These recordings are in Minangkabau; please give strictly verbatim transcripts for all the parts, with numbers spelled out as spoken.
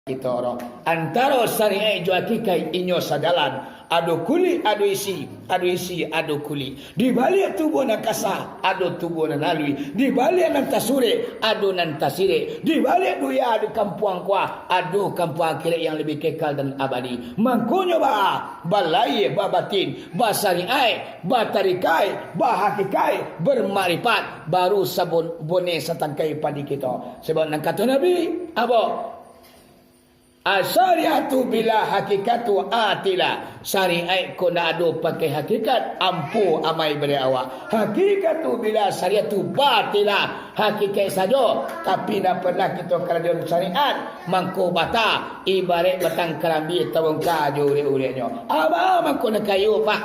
Kito ro, antaro syariat jo hakikaik inyo sajalan. Ado kulik, ado isi, ado isi, ado kulik. Di baliak tubuah nan kasa, ado tubuah nan aluih. Di baliak nan tasurek, ado nan tasirek. Di baliak dunia, ado kampuang kuah, ado kampuang akhirat yang lebih kekal dan abadi. Mangkonyo ba, balayia, babatin, basyariat, batarikaik, bahakikaik, bermakrifat, baru sabon-, boneh satangkai padi kito. Sabab nan kato Nabi, apo? Asyariatu bila hakikatu atila. Syariat ko ndak ado pakai hakikat, ampo amai bari awak. Hakikatu bila syariatu batila. Hakikat sajo, tapi ndak pernah kito karajoan syariat, mangko bata, ibarat batang karambia tabongka jo urek-ureknyo. Aba mangko nan kayo, Pak.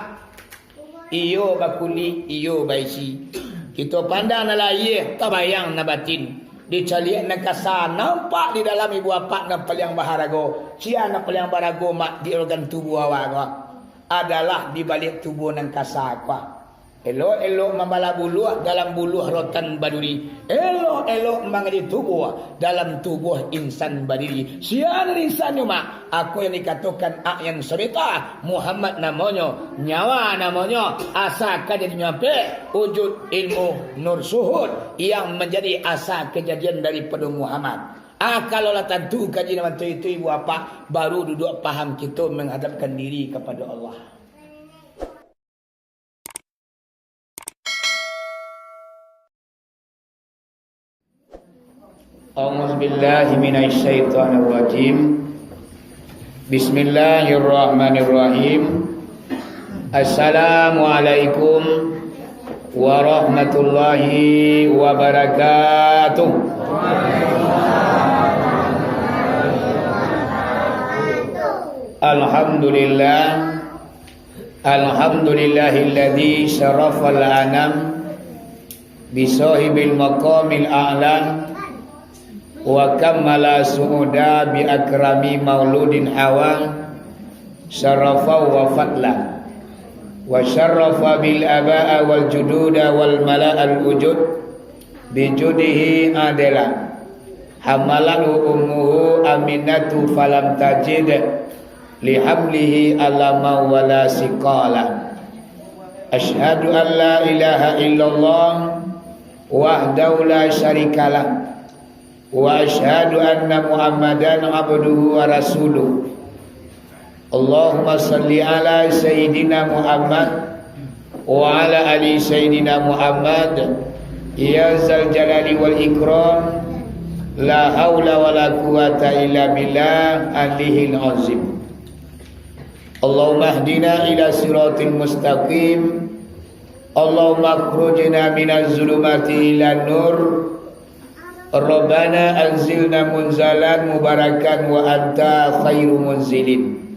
Iyo bakulik, iyo baisi. Kito pandang nan lahia, tabayang nan batin. Dicaliak nan kasa, nampak di dalam ibu apak nan paliang baharago. Sia nan paliang baharago, Mak, di organ tubuah awak ko, adalah di baliak tubuah nan kasa ko. Elok-elok mambalah buluah, dalam buluah rotan baduri. Elok-elok mangaji tubuah, dalam tubuah insan badiri. Sia nan insannyo, Mak? Ako yang dikatokan ak yang sobeta, Muhammad namonyo, nyawa namonyo, asa kajadiannyo ampek, wujud ilmu nur syuhud yang manjadi asa kajadian daripado Muhammad. Ah, kalau lah tantu kaji nan bantuak itu, ibu apak, baru duduak paham kito manghadapkan diri kapado Allah. A'udzubillahi minasyaitonirrajim. Bismillahirrahmanirrahim. Assalamualaikum warahmatullahi wabarakatuh. Alhamdulillah. Alhamdulillahilladzi syarafal anam bisohibil maqamil a'la wa kammala su'uda bi akrami mauludin hawa syarafa wa fadla wa syarafa bil aba'a wal jududa wal mala'al wujud bi judihi adala hamalahu ummuhu aminatu falam tajid lihamlihi alama wala siqala. Asyhadu an la ilaha illallah wahdahu la syarikalah, wa asyhadu anna Muhammadan abduhu wa rasuluh. Allahumma salli ala Sayyidina Muhammad wa ala ali Sayyidina Muhammad, ya zal jalali wal ikram, la haula wala quwata illa billah alihil azim. Allahumma hdina ila siratil mustaqim. Allahumma akhrujna minaz zulumati ilan nur. Rabbana anzilna munzalan mubarakan wa anta khairu munzilin.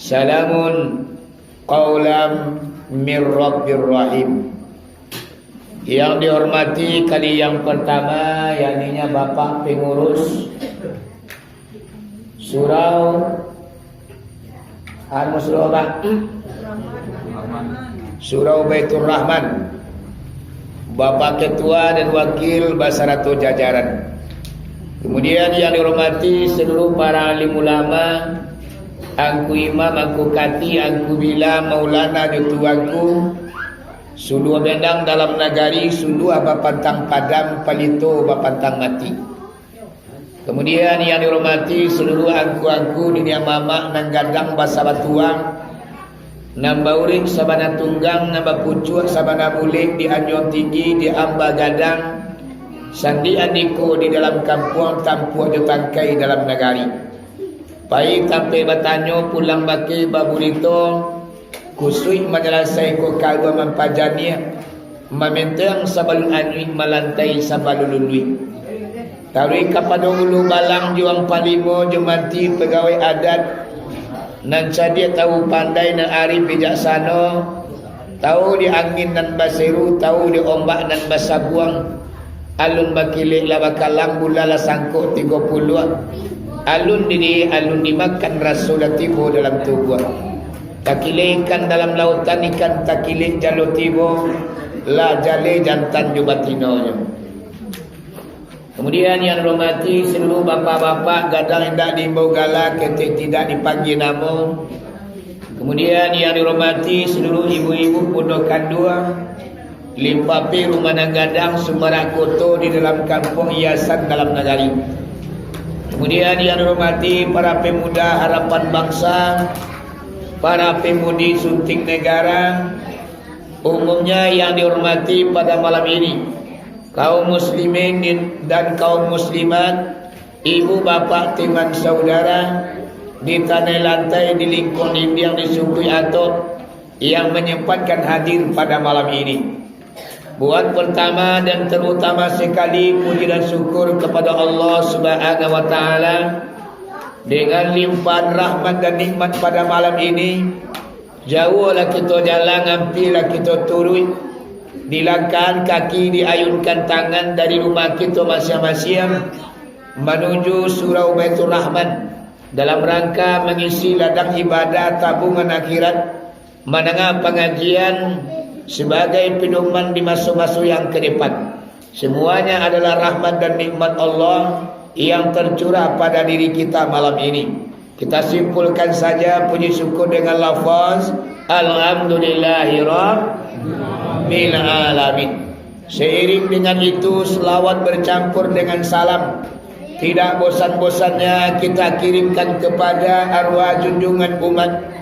Salamun qaulam mir rabbir rahim. Yang dihormati kali yang pertama, yakninya Bapak Pengurus Surau, anu, Surau apa? Surau Baitur Rahman, Bapak Ketua dan Wakil basarato jajaran. Kemudian yang dihormati seluruh para alim ulama, Angku Imam, Angku Kati, Angku Bila, Maulana, jo Tuanku, suluah bendang dalam nagari, suluah bapantang padam, palito bapantang mati. Kemudian yang dihormati seluruh angku-angku, niniak mamak nan gadang basa batuang, nan baurek sabana tunggang, nan bapucuak sabana bulek, di Anjuang Tinggi, di Amba Gadang, Sandiak Andiko di dalam kampuang, tampuak jo tangkai dalam nagari. Pai tampek batanyo, pulang bakeh baburito, kusuik manyalasai ko karua mampajaniah, mamenteng sabalun anyuik, malantai sabalun luluih. Taruih kapado ulu balang juang palimo jo manti pagawai adat, nan cadiak tahu pandai, nan arif bijaksano, tahu di angin nan baseru, tahu di ombak nan basabuang, Alun bakilek lah bakalam, bulan lah sangkok tigo puluah. Alun diri, alun dimakan, raso lah tibo dalam tubuah. Takilek ikan dalam lautan, ikan takilek jalo tibo, lah jaleh jantan jo batinonyo. Kemudian yang dihormati seluruh bapak-bapak, gadang indak diimbau gala, ketek tidak dipanggil namo. Kemudian yang dihormati seluruh ibu-ibu pondok kanduang, limpapih rumah nan gadang, sumarak koto di dalam kampuang, hiasan dalam nagari. Kemudian yang dihormati para pemuda harapan bangsa, para pemudi sunting negara, umumnya yang dihormati pada malam ini, kaum muslimin dan kaum muslimat, ibu bapak teman saudara, di tanah lantai, di lingkuang dindiang, di suku atap, yang menyempatkan hadir pada malam ini. Buat pertama dan terutama sekali, puji dan syukur kepada Allah Subhanahu wa Ta'ala, dengan limpahan rahmat dan nikmat pada malam ini, jauhlah kito jalan, ampilah kito turuik, dilangkahkan kaki, diayunkan tangan dari rumah kito masiang-masiang, manuju Surau Baiturrahman, dalam rangka mangisi ladang ibadah tabungan akhirat, mandanga pangajian sabagai pedoman di maso-maso yang ka depan. Semuanya adalah rahmat dan nikmat Allah yang tercurah pada diri kita malam ini. Kita simpulkan saja puji syukur dengan lafaz, "Alhamdulillahirabbil alamin." Seiring dengan itu, selawat bercampur dengan salam tidak bosan-bosannya kita kirimkan kepada arwah junjungan umat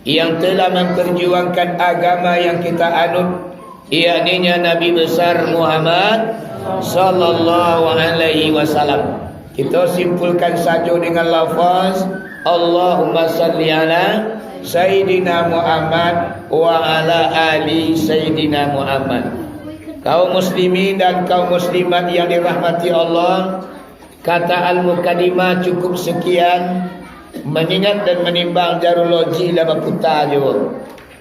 yang telah memperjuangkan agama yang kita anut, yakni Nabi besar Muhammad sallallahu alaihi wasallam. Kita simpulkan saja dengan lafaz, "Allahumma salli ala Sayyidina Muhammad wa ala ali Sayyidina Muhammad." Kaum muslimin dan kaum muslimat yang dirahmati Allah, kata al-mukadimah cukup sekian, mengingat dan menimbang jarologi lah baputa juo.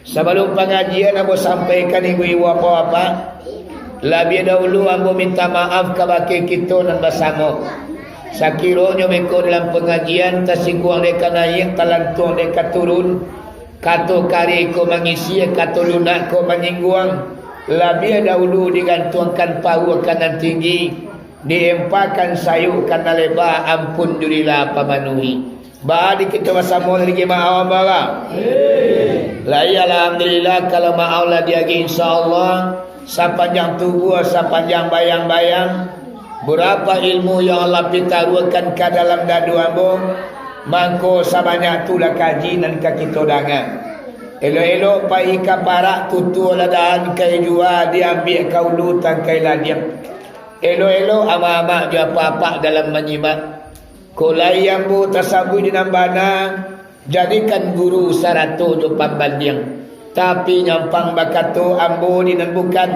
Sabalum pangajian ambo sampaikan, ibu-ibu, bapak-bapak, labiah dahulu ambo minta maaf kabake kito nan basamo. Sakironyo beko dalam pangajian tasingguang dek ka naiak, talantuang dek ka turun, kato kareh ko mangisi, kato lunak ko manyingguang, labiah dahulu digantuangkan paruah ka nan tinggi, diempakan sayuk ka nan leba, ampun jurilah pamanuhi. Baa di kito basamo lagi maaf, baa? Lai, alhamdulillah, kalau maaf lah diagiah, insya Allah, sapanjang tubuah, sapanjang bayang-bayang, barapa ilmu yang Allah pitaruahkan ka dalam dado ambo, mangko sabanyak tu lah kaji nan ka kito danga. Elok-elok pai ka parak, tutualah dahan kai jua, diambiak ka ulu tangkai ladiang. Elok-elok amak-amak jo apak-apak dalam manyimak. Kok lai ambo tasabuik di nan bana, jadikan guru sarato jo pambandiang. Tapi nyampang bakato ambo di nan bukan,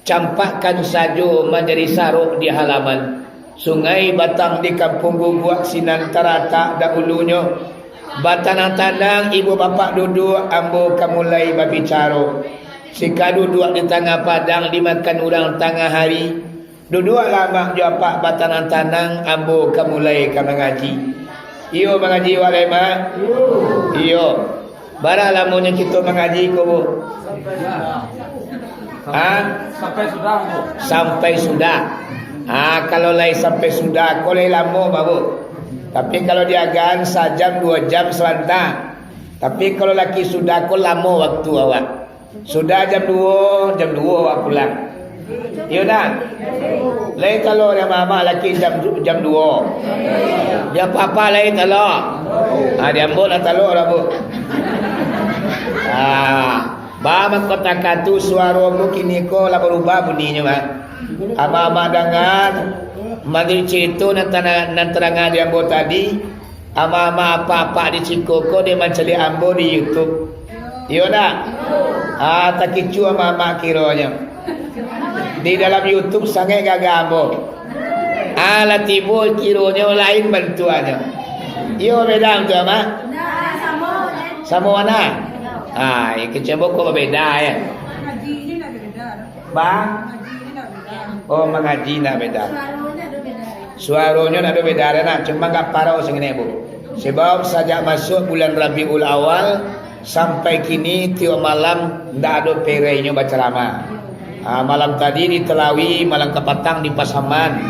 campakkan sajo manjadi sarok di halaman. Sungai Batang di Kampuang Guguak sinan taratak dahulunyo. Batanang-tanang ibu bapak duduak, ambo ka mulai babicaro. Sika duduak di tangah padang, dimakan urang tangah hari. Duduaklah amak jo apak batanang-tanang, ambo ka mulai ka mangaji. Iyo, mangaji wak lai, Mak? Iyo. Bara lamonyo kito mangaji ko, Bu? Ha? Sampai sudah, Bu. Sampai sudah. Ha, kalau lai sampai sudah, ko lai lamo, Mak, Bu. Tapi kalau diagaan sajam, duo jam, sabanta. Tapi kalau laki sudah, ko lamo waktu awak. Sudah jam duo, jam duo awak pulang. Iyo ndak? Lai talok di amak-amak laki jam, jam duo. Di apak-apak lai talok. Ah, di ambo lah talok lah, Bu. Ah, ba mangko takatu suaro ambo kini ko lah barubah buninyo, Mak. Amak-amak danga, manuruik carito nan tana-, nan tadanga di ambo tadi, amak-amak apak-apak di siko ko dek mancaliak ambo di YouTube. Iyo ndak? Ah, takicuah amak-amak kironyo. Di dalam YouTube sangaik gagah ambo. Ah, lah tibo kironyo lain bantuaknyo. Iyo, beda tu, Mak? Samo warna? Ah, iyo, kecek ambo ko babeda, yo. Ba? Oh, mangaji ndak beda. Suaronyo ndak ado beda doh, nah, cuma agak parau sanginek, Bu. Sebab sajak masuak bulan Rabiul Awal sampai kini, tiok malam ndak ado perainyo bacaramah. Ah, malam tadi di Telawi, malam kapatang di Pasaman.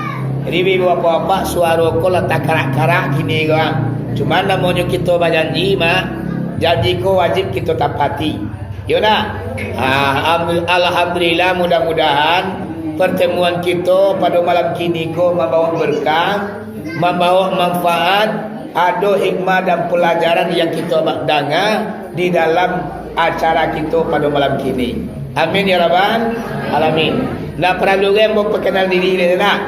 Jadi, ibu bapak-bapak, suaro ko lah takarak-karak kini ko, ah. Cuman namonyo kito bajanji, mak, janji ko wajib kito tapati. Yo ndak? Ah, alhamdulillah, mudah-mudahan pertemuan kito pado malam kini ko mambawa berkah, mambawa manfaat, ado hikmah dan pelajaran yang kito ba-, danga di dalam acara kito pado malam kini. Amin ya rabbal alamin. Ndak paralu gai ambo pakanal diri lai, ndak?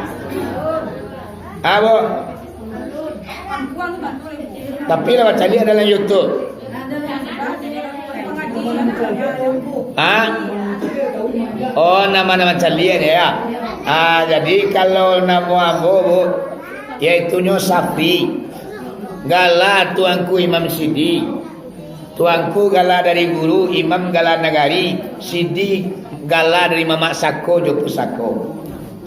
Ambo. Tapi lah bacaliak dalam YouTube. Ha? Oh, nama-nama caliak ya. Ah, jadi kalau namo ambo, Bu, yaitunyo Safri. Gala tuanku Imam Sidi. Tuanku gala dari guru, Imam gala nagari, Sidi gala dari mamak sako jo pusako.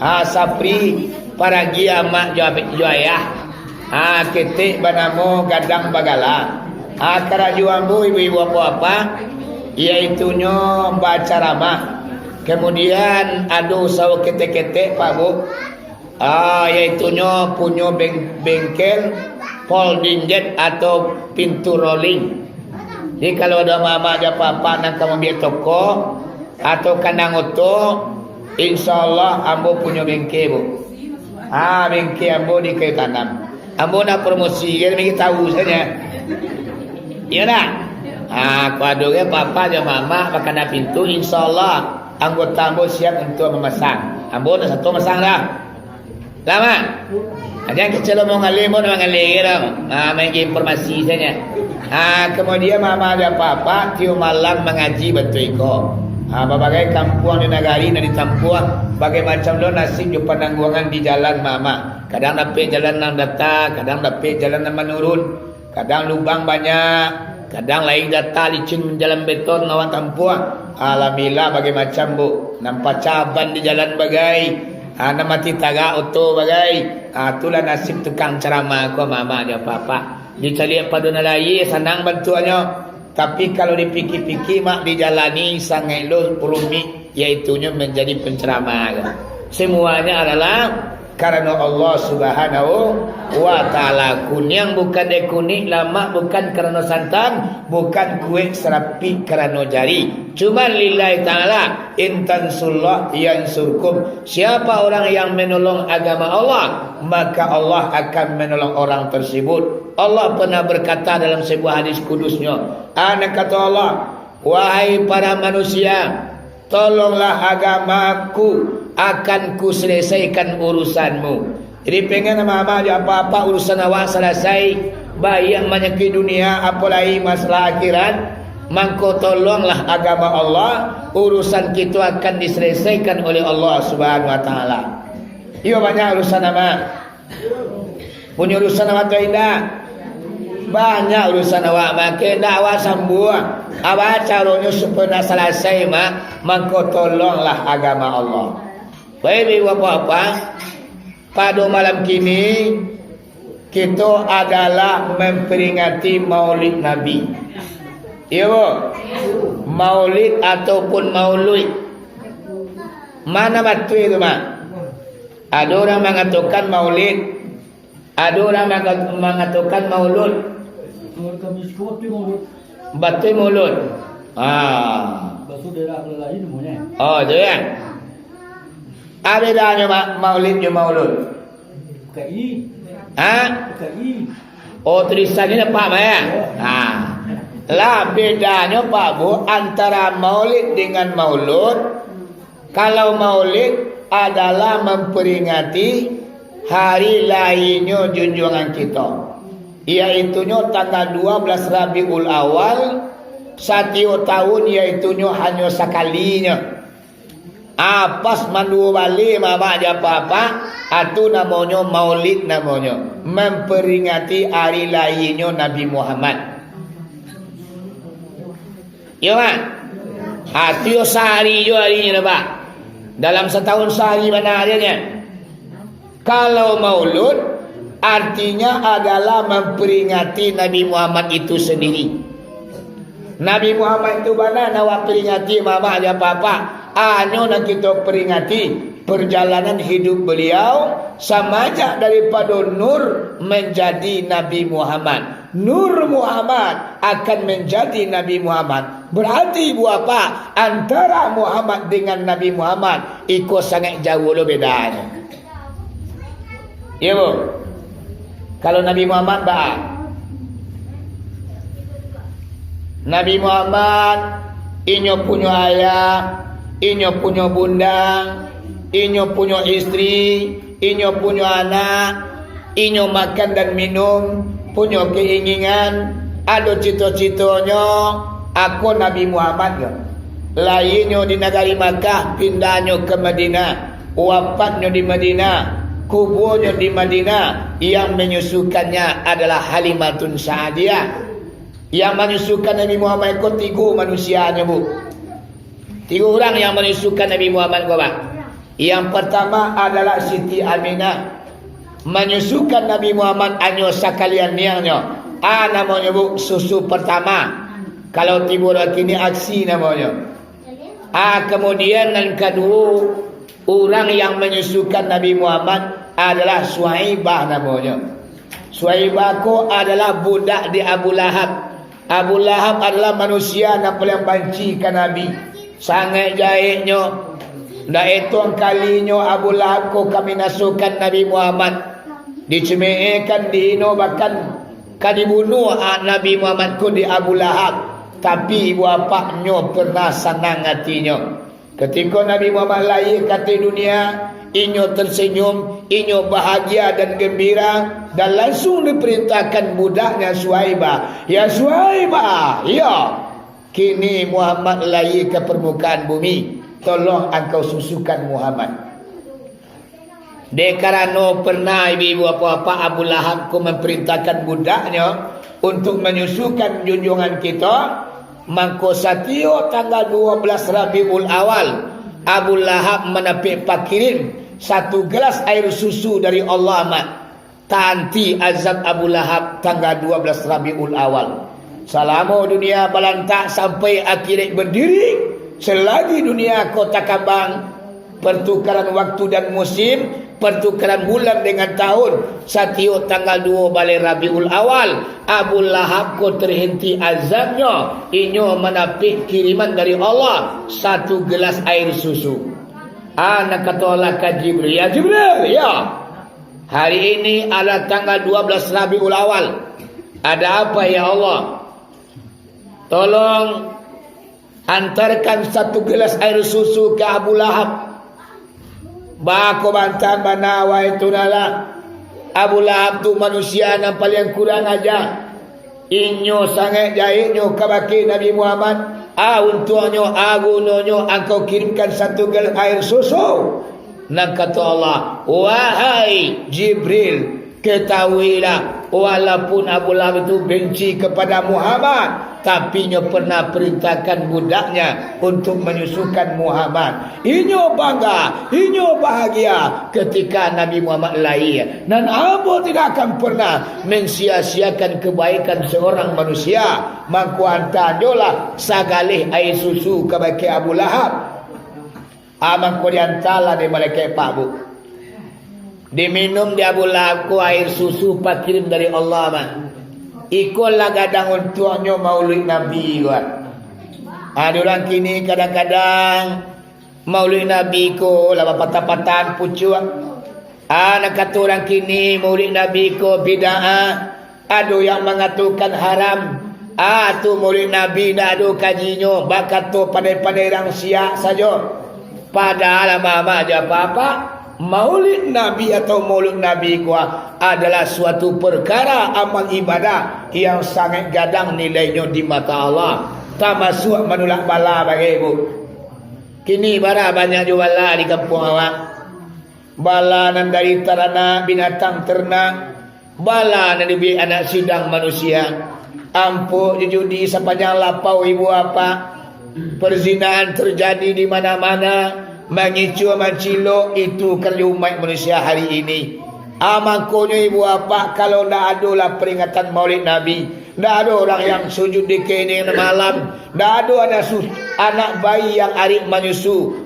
Ah, Sapri, paragi amak jo abik jo ayah. Ah, ketek banamo gadang bagala. Ah, karajo ambo ibu-ibu apak-apak, yaitunyo bacaramah. Kemudian ado usaho ketek-ketek, Pak Bu. Ah, yaitunyo punyo beng-, bengkel, folding jet atau pintu rolling. Jadi, kalau ado amak-amak jo apak-apak nan ka mambuek toko atau kandang oto, insyaallah ambo punyo bengkel, Bu. Ah, bengkel ambo di Kayu Tanam. Ambo nak promosi, jan bagi tahu sajo. Iyo ndak? Ah, kalau ado apak-apak jo amak-amak bakana pintu, insyaallah anggota ambo siap untuak mamasang. Ambo ndak sato masang doh. Lah, Mak. Jan kecek lo mau ngalih, mau nak ngalih gai doh. Ah, main game informasi sajo. Ah, kemudian amak-amak jo apak-apak, tiok malam mangaji bantuak iko. Ah, babagai kampuang di nagari nan ditampuah, bagai macam lo nasib jo panangguangan di jalan, amak-amak. Kadang dapek jalan nan data, kadang dapek jalan nan manurun. Kadang lubang banyak, kadang lai data licin manjalan beton awak tampuah. Alhamdulillah, bagai macam, Bu. Nan pacah ban di jalan bagai, ah, nan mati tagak oto bagai. Ah, itulah nasib tukang caramah ko, amak-amak jo apak-apak. Dicaliak pado nan lahia, sanang bantuaknyo. Tapi, kalau dipikia-pikia, Mak, dijalani sangaik lo rumik, yaitunyo manjadi penceramah ko. Semuanya adalah karano Allah Subhanahu wa Ta'ala. Kuniang bukan dek kunik, lamak bukan karano santan, bukan kuek sarapik karano jari. Cuman lillahi ta'ala, in tansurullah yansurkum. Siapa orang yang menolong agama Allah, maka Allah akan menolong orang tersebut. Allah pernah berkata dalam sebuah hadis kudusnya, ah, nan kato Allah, "Wahai para manusia, tolonglah agamaku, akan kuselesaikan urusanmu." Jadi, pengen amak-amak jo apak-apak urusan awak salasai, baiak manyakik dunia, apolai masalah akhirat, mangko tolonglah agama Allah, urusan kito akan diselesaikan oleh Allah Subhanahu wa Ta'ala. Iyo, banyak urusan amak. Punyo urusan awak tu indak? Banyak urusan awak, mako indak awak sambuang. Apo caronyo supayo nak salasai, Mak? Mangko tolonglah agama Allah. Baik, ibu bapak-bapak, pado malam kini, kito adalah mamperingati Maulid Nabi. Iyo, Bu? Maulid ataupun Maulud. Mano batui tu, Mak? Ado urang mangatokan Maulid, ado urang manga-, mangatokan Maulud. Kalau kami siko batui Maulud. Batui Maulud. Ah. Baso daerah lain namonyo. Oh, tu yo. Apo bedanyo, Mak, Maulid jo Maulud? Bukan i. Ha? Bukan i. Oh, tulisannyo nampak, Mak, yo? Iyo. Ha. Lah, bedanyo, Pak Bu, antara Maulid dengan Maulud. Kalau Maulid adalah mamperingati hari lahianyo junjuangan kito, yaitunyo tanggal dua belas Rabiul Awal satiok tahun, yaitunyo hanyo sakalinyo. Ah, pas manduo baleh, Mak, Mak, jo apak-apak, ah, tu namonyo Maulid namonyo, mamperingati ari lahianyo Nabi Muhammad. Iyo, Mak? Ha, tu yo sahari jo arinyo, Pak. Dalam satahun sahari bana arinyo. Kalau Maulud, artinya adalah mamperingati Nabi Muhammad itu sendiri. Nabi Muhammad itu bana nan awak peringati, Mak, Mak, jo apak-apak. Hanyo nan kito peringati perjalanan hidup beliau, Samajak daripado Nur manjadi Nabi Muhammad, Nur Muhammad akan manjadi Nabi Muhammad. Barati, Ibu Bapak, antara Muhammad dengan Nabi Muhammad, iko sangaik jauah lo bedanyo. Iyo, Bu? Kalau Nabi Muhammad, ba? Nabi Muhammad, inyo punyo ayah, inyo punyo bunda, inyo punyo istri, inyo punyo anak, inyo makan dan minum, punyo keinginan, ado cito-citonyo, ako Nabi Muhammad ko. Lahianyo di nagari Makkah, pindahnyo ka Madinah, wafatnyo di Madinah, kubuanyo di Madinah, yang manyusukannya adalah Halimatun Sa'diyah. Yang manyusukan Nabi Muhammad ko tigo manusianyo, Bu. Tigo urang yang manyusukan Nabi Muhammad ko, Pak. Yang partamo adalah Siti Aminah. Manyusukan Nabi Muhammad hanyo sakalian niangnyo. A namonyo, Bu, susu partamo. Kalau tibo urang kini, ASI namonyo. A, kamudian nan kaduo, urang yang manyusukan Nabi Muhammad adalah Suwaibah namonyo. Suwaibah ko adalah budak di Abu Lahab. Abu Lahab adalah manusia nan paliang banci ka Nabi. Sangaik jaheknyo. Ndak etong kalinyo Abu Lahab ko ka mambinasokan Nabi Muhammad. Dicemeehkan, dihino, bahkan ka dibunuah Nabi Muhammad ko dek Abu Lahab. Tapi, Ibu Bapak, nyo pernah sanang atinyo. Katiko Nabi Muhammad lahia ka ateh dunia, inyo tersenyum, inyo bahagia dan gembira, dan langsung diparintahkan budaknya Suwaibah, "Ya Suwaibah, iyo, kini Muhammad lahia ka parmukaan bumi, tolong angkau susukan Muhammad." Dek karano pernah ibu-ibu, bapak-bapak, Abu Lahab ko mamparintahkan budaknyo untuak manyusukan junjuangan kito, mangko satiok tanggal duo belas Rabiul Awal, Abu Lahab mandapek pakirim satu gelas air susu dari Allah, Mak. Taanti azab Abu Lahab tanggal duo belas Rabiul Awal. Salamo dunia balantak sampai akhirat badiri, salagi dunia ko takambang, partukaran waktu dan musim, partukaran bulan dengan tahun, satiok tanggal duo baleh Rabiul Awal, Abu Lahab ko tarhenti azabnyo, inyo mandapek kiriman dari Allah, satu gelas air susu. A, nan kato Allah ka Jibril, "Ya Jibril, ya, hari ini adalah tanggal duo belas Rabiul Awal. Ada apa, ya Allah?" "Tolong antarkan satu gelas air susu ka Abu Lahab." Baa ko bantahan bana, wahai tunangan. Abu Lahab tu manusia nan paliang kurang aja. Inyo sangaik jaheknyo kabake Nabi Muhammad. A untuangnyo, a gunonyo angkau kirimkan satu gelas air susu. Nan kato Allah, "Wahai Jibril, ketahuilah, walaupun Abu Lahab itu benci kepada Muhammad, tapi inyo pernah parintahkan budaknya untuak manyusukan Muhammad. Inyo bangga, inyo bahagia ketika Nabi Muhammad lahia. Nan ambo tidak akan pernah mensia-siakan kebaikan seorang manusia. Mangko antanyolah sagaleh air susu kabake Abu Lahab." A, mangko diantalah dek malaikat Pak, Bu. Diminum dek Abu Lahab ko air susu pakirim dari Allah, mah. Ikolah gadang untuaknyo Maulid Nabi ko. A, di urang kini kadang-kadang Maulid Nabi ko lah bapatah-patahan pucuak. A, nan kato urang kini Maulid Nabi ko bid'ah. Ado yang mangatokan haram. A, tu Maulid Nabi ndak ado kajinyo, bakato pandai-pandai rang siak sajo. Padahal, Amak-amak jo Apak-apak, Maulid Nabi atau Maulud Nabi ko adalah suatu perkara amal ibadah yang sangaik gadang nilainyo di mata Allah, tamasuak manulak bala bagai, Bu. Kini bara banyak juo bala di kampuang awak. Bala nan dari taranak binatang ternak, bala nan dibuek anak sidang manusia. Ampok jo judi sapanjang lapau, ibu apak. Perzinahan terjadi di mana-mana, mangicua mancilok, itu karajo umaik manusia hari ini. A, mangkonyo ibu apak, kalau ndak adolah peringatan Maulid Nabi, ndak ado urang yang sujud di kening malam, ndak ado anak su-, anak bayi yang arik manyusu,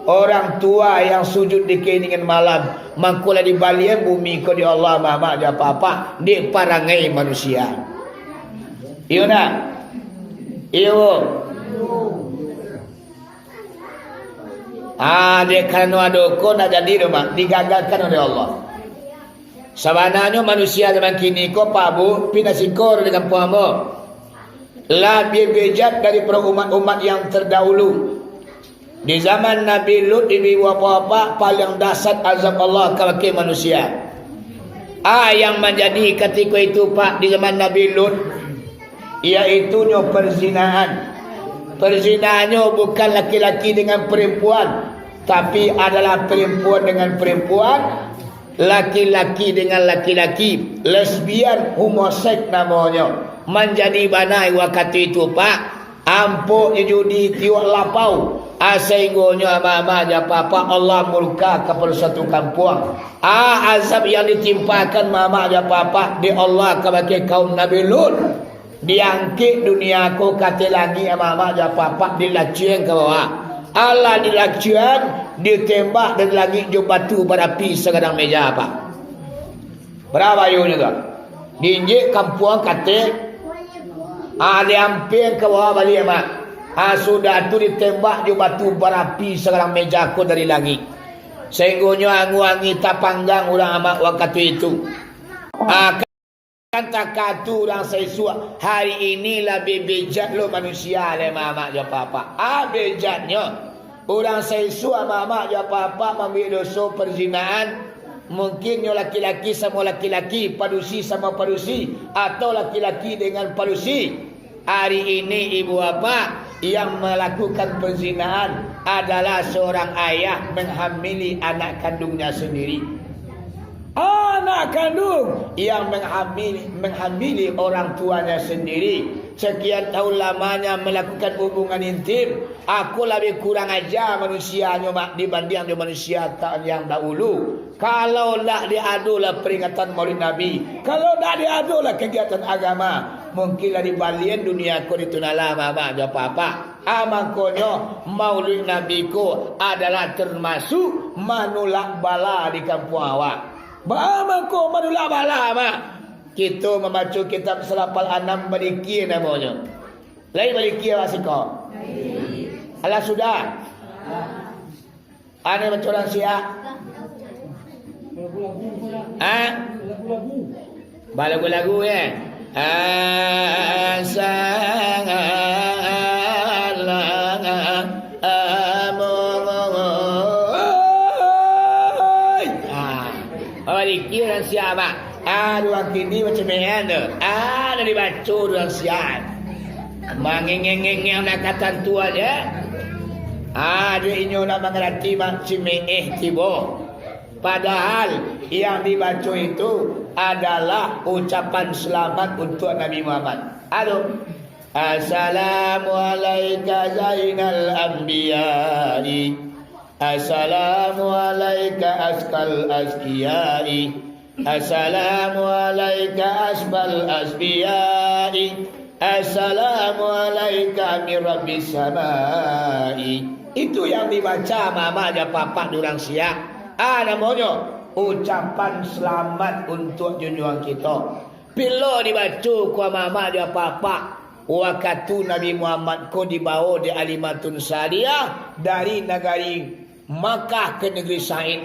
Orang tua yang sujud di keiringan malam, mangko lah dibalian bumi ko di Allah, mamak jo apak-apak, dek parangai manusia. Iyo ndak? Iyo. Ah, dek karano ado ko ndak jadi doh, Mak, digagalkan oleh Allah. Sabananyo manusia zaman kini ko, Pak Bu, pindah siko di kampuang ambo. Labiah bejat daripado umat-umat yang terdahulu. Di zaman Nabi Lut, ibu-ibu, bapak-bapak, paling dahsyat azab Allah kabake manusia. Ah, yang manjadi katiko itu, Pak, di zaman Nabi Lut, yaitunyo perzinahan. Perzinahannyo bukan laki-laki dengan perempuan, tapi adalah perempuan dengan perempuan, laki-laki dengan laki-laki, lesbian, homoseks namonyo. Manjadi bana wakatu itu, Pak, ampoknyo judi tiok lapau, ah, sainggonyo mamak jo apak-apak, Allah murka kapado satu kampuang. Ah, azab yang ditimpakan mamak jo apak-apak dek Allah kabake kaum Nabi Lut. Diangkek dunia ko ka ateh langik, mamak jo apak-apak, dilacuian ka bawah. Alah dilacuian, ditembak dari langik jo batu barapi sagadang meja, Pak. Bara bahayonyo tu. Diinjek kampuang ka ateh, ah, diampiang ka bawah baliak, Mak. Ah, sudah tu ditembak jo batu barapi sagadang meja ko dari langik. Sainggonyo angua-angin tapanggang urang amak wakatu itu. Ah, kan takatu urang saisuak, hari ini labiah bejat lo manusia lai, mamak jo apak-apak. Ah, bejatnyo. Urang saisuak mamak jo apak-apak mambuek doso perzinahan, mungkin nyo laki-laki samo laki-laki, padusi samo padusi, atau laki-laki dengan padusi. Hari ini ibu bapak yang melakukan perzinahan adalah seorang ayah menghamili anak kandungnya sendiri. Anak kandung yang menghamili, menghamili orang tuanya sendiri. Sekian tahun lamanya melakukan hubungan intim. Ako labiah kurang aja manusianyo, Mak, dibandiang jo manusia ta-, yang dahulu. Kalau ndak diadolah peringatan Maulid Nabi, kalau ndak diadolah kegiatan agama, mungkinlah dibalian dunia ko ditunala, mamak jo apak-apak. Ah, mangkonyo Maulid Nabi ko adalah termasuk manulak bala di kampuang awak. Baa mangko manulak bala, Mak? Kito mambaco kitab Salapal Anam, badikia namonyo. Lai badikia awak siko? Alah sudah. Ane baco urang siak? Ha? Balagu-lagu, yo? Asa alang among. Ah, badikia urang siak, Mak. Ah, urang kini macam mana tu? Ah, dah dibaco urang siak. Mangengeng-ngengeng nak katantuan, yo. Ah, dek inyo nak mangarati, Mak, cimeeh tibo. Padahal yang dibaco itu adalah ucapan selamat untuk Nabi Muhammad. Aduh. Assalamu alaika Zainal Anbiya'i. Assalamu alaika Azkal Azkiyai. Assalamu alaika Asbal Asbiyai. Assalamu alaika min Rabbis Samai. Itu yang dibaca mamak jo apak-apak di urang siak. Ah, namonyo ucapan selamat untuak junjuangan kito. Bilo dibaco ko mamak jo apak-apak, wakatu Nabi Muhammad ko dibawo dek Halimatun Sa'diyah dari nagari Makkah ke negeri Said.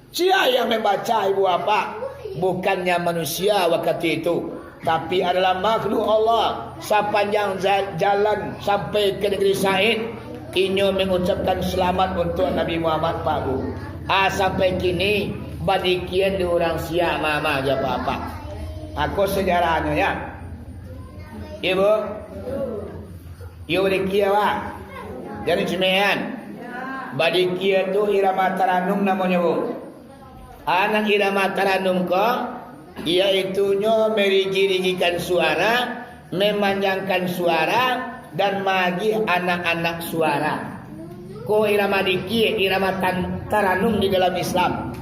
Sia yang mambaca, ibu bapak? Bukannya manusia wakatu itu, tapi adalah makhluk Allah. Sapanjang za-, jalan sampai ke negeri Said, inyo mangucapkan salamat untuak Nabi Muhammad, Pak Bu. Ah, sampai kini, badikian di urang siak mamak jo apak-apak. Ako sejarahnyo, yo. Iyo, Bu? Iyo, badikia, Pak. Jan cimeeh. Badikia tu irama taranum namonyo, Bu. Anak irama taranum ko, yaitunyo merigi-rigikan suara, memanjangkan suara, dan maagiah anak-anak suara. Ko irama dikia, irama tan-, taranum di dalam Islam.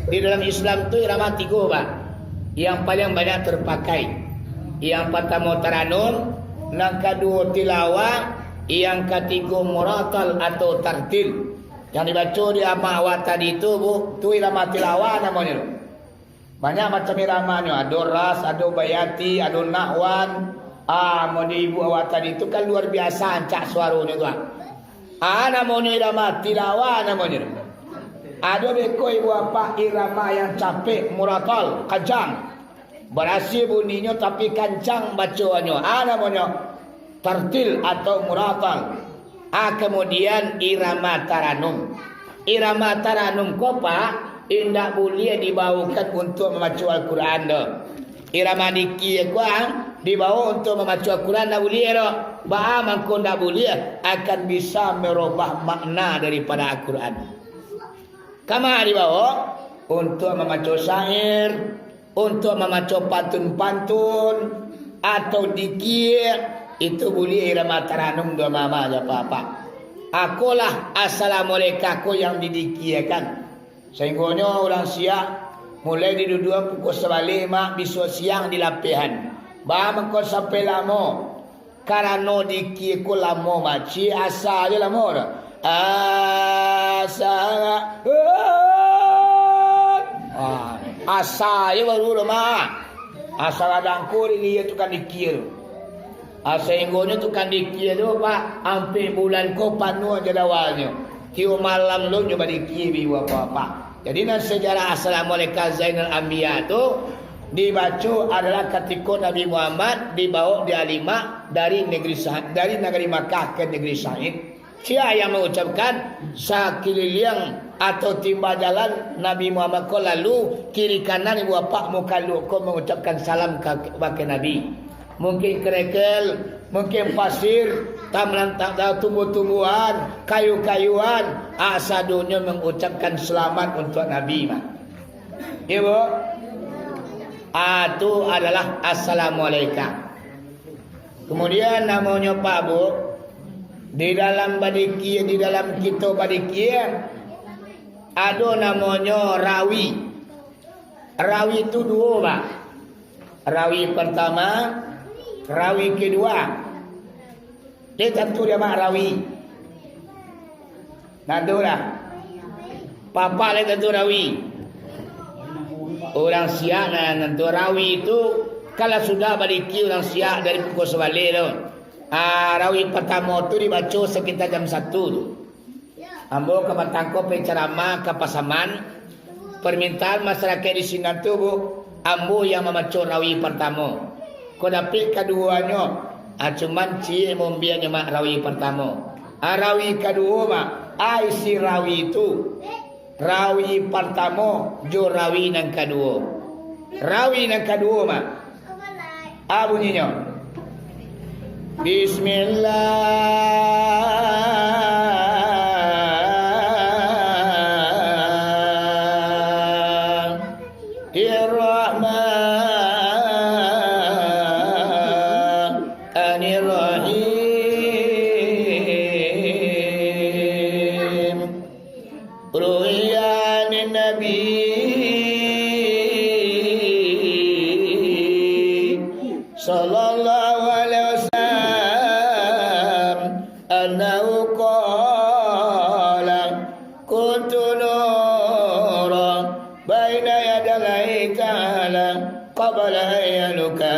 Di dalam Islam tu irama tigo, Pak, yang paling banyak terpakai. Yang partamo taranum, nan kaduo tilawah, Yang katigo muratal atau tartil. Yang dibaco di amak awak tadi tu, Bu, tu irama tilawah namonyo. Banyak macam iramanyo, ado ras, ado bayati, ado nahwan. Ah, mun di ibu awak tadi tu kan luar biasa ancak suaronyo tu, ah. Ah, namonyo irama tilawah namonyo. Ado beko ibu apak irama yang capek, muratal, kancang. Barasiah buninyo tapi kancang bacoannyo. Ah, namonyo tartil atau muratal. Ah, kamudian irama taranum. Irama taranum ko, Pak, indak buliah dibawokan untuak mambaco Al-Quran doh. Irama dikia ko, ah, dibawo untuak mambaco Al-Quran, ndak buliah doh. Baa mangko ndak buliah? Akan bisa merubah makna daripada Al-Quran. Kama dibawo? Untuak mambaco syair, untuak mambaco pantun-pantun, atau dikia, itu buliah irama taranum doh, mama, jo apak-apak. Akolah assalamualaikum ko yang didikiakan. Sainggonyo urang Siak mulai diduduakan pukua sabaleh, mak, bisuak siang dilapehan. Baa mangko sampai lamo? Karano dikia ko lamo, mak. Ciek asa jo lamo tu. Asa, ah, asa jo baru tu, mak. Asa gadang ko diliek tukang dikia tu. Ah, sainggonyo tukang dikia tu, Pak, ampek bulan ko panuah jadwalnyo. Tiok malam lo nyo badikia, ibu apak-apak. Jadi, nan sejarah Assalamualaikum Zainal Anbiya tu dibaco adalah katiko Nabi Muhammad dibaok di Halimah dari negeri Sa-, dari nagari Makkah ka negeri Said. Sia yang mangucapkan? Sakuliliang atau timba jalan Nabi Muhammad ko lalu, kiri kanan ibu apak mukaluak ko mangucapkan salam ka, baka Nabi. Mungkin kerekel, mungkin pasir, taman, ta-, ta-, tumbuh-tumbuhan, kayu-kayuan, ah, sadonyo mangucapkan selamat untuak Nabi, mah. Iyo, Bu? Ah, tu adalah assalamualaikum. Kemudian namonyo, Pak, Bu, di dalam badikia, di dalam kito badikia, ado namonyo rawi. Rawi tu duo, Pak. Rawi partamo, rawi kaduo. Lai tantu dek amak rawi. Tantu lah. Apak lai tantu rawi. Urang Siak nan tantu rawi tu, kalau sudah badikia urang Siak dari pukua sabaleh tu. Ah, rawi partamo tu dibaco sakitar jam satu tu. Ambo ka batangko pai caramah ka Pasaman. Permintaan masyarakat di sinan tu, Bu, ambo yang mambaco rawi partamo. Kok dapek kaduonyo, ah, cuman ciek mambiaknyo, mak, rawi partamo. Ah, rawi kaduo, mak, ah, isi rawi tu. Rawi partamo jo rawi nan kaduo. Rawi nan kaduo, mak. A bunyinyo. Bismillahirrahmanirrahim. Ruwiya anin Nabi sallallahu alaihi wasallam annahu qala, "Kuntu nuran baina yadallahi ta'ala qabla an yakhluqa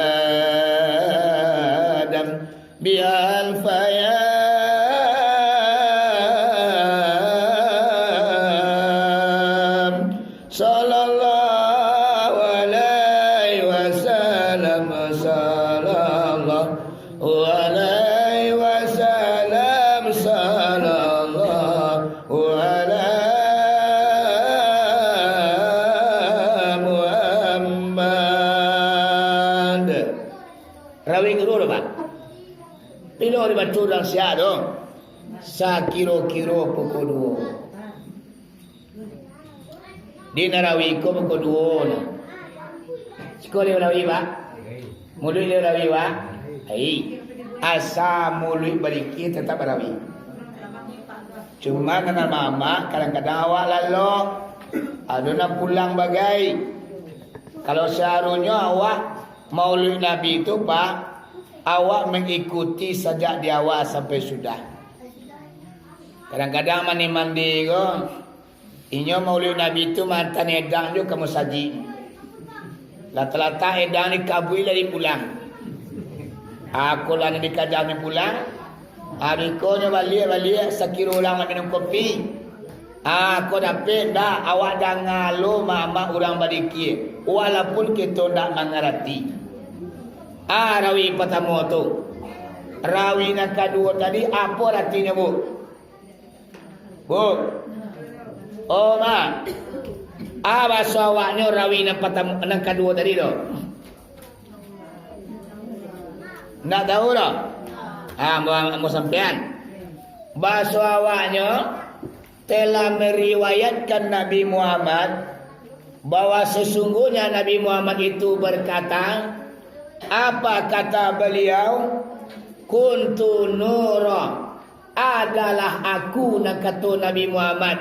Adam." Bial fayam. Sallallahu alaihi wasallam, sallallahu alaihi wasallam, sallallahu ala Muhammad. Rawi kedua tu, Pak. Pilo dibaco urang Siak tu? Sakiro-kiro pukul duo. Di nan rawi ko pukul duo nah. Siko lai rawi, Pak. Muluik lai rawi, Pak. Ai. Asa muluik badikia tatap rawi. Cuma nan mamak, kadang-kadang awak lalok. Ado nan pulang bagai. Kalau saharusnyo awak Maulid Nabi tu, Pak, Awak mangikuti sajak di awal sampai sudah. Kadang-kadang mandi-mandi ko, inyo maulid Nabi tu maantaan edang jo ka musajik. Latak-latak edang di kabuik lah dipulang. Ako lah nan dikajang nyo pulang. Ari ko nyo baliak-baliak, sakiro urang minum kopi. Ah, ko dapek ndak? Awak danga lo mamak urang badikia, walaupun kito ndak mangarati. Ah, rawi patamo tu. Rawi nan kaduo tadi, apo aratinyo, Bu? Bu? Oh, Mak. Ah, baso awaknyo rawi nan patamo, nan kaduo tadi tu. Ndak tahu doh? Ah, ambo, ambo sampean. Baso awaknyo, telah meriwayatkan Nabi Muhammad, bahwa sesungguhnya Nabi Muhammad itu berkata, apa kata beliau? "Kuntu nura, adalah aku," nan kato Nabi Muhammad,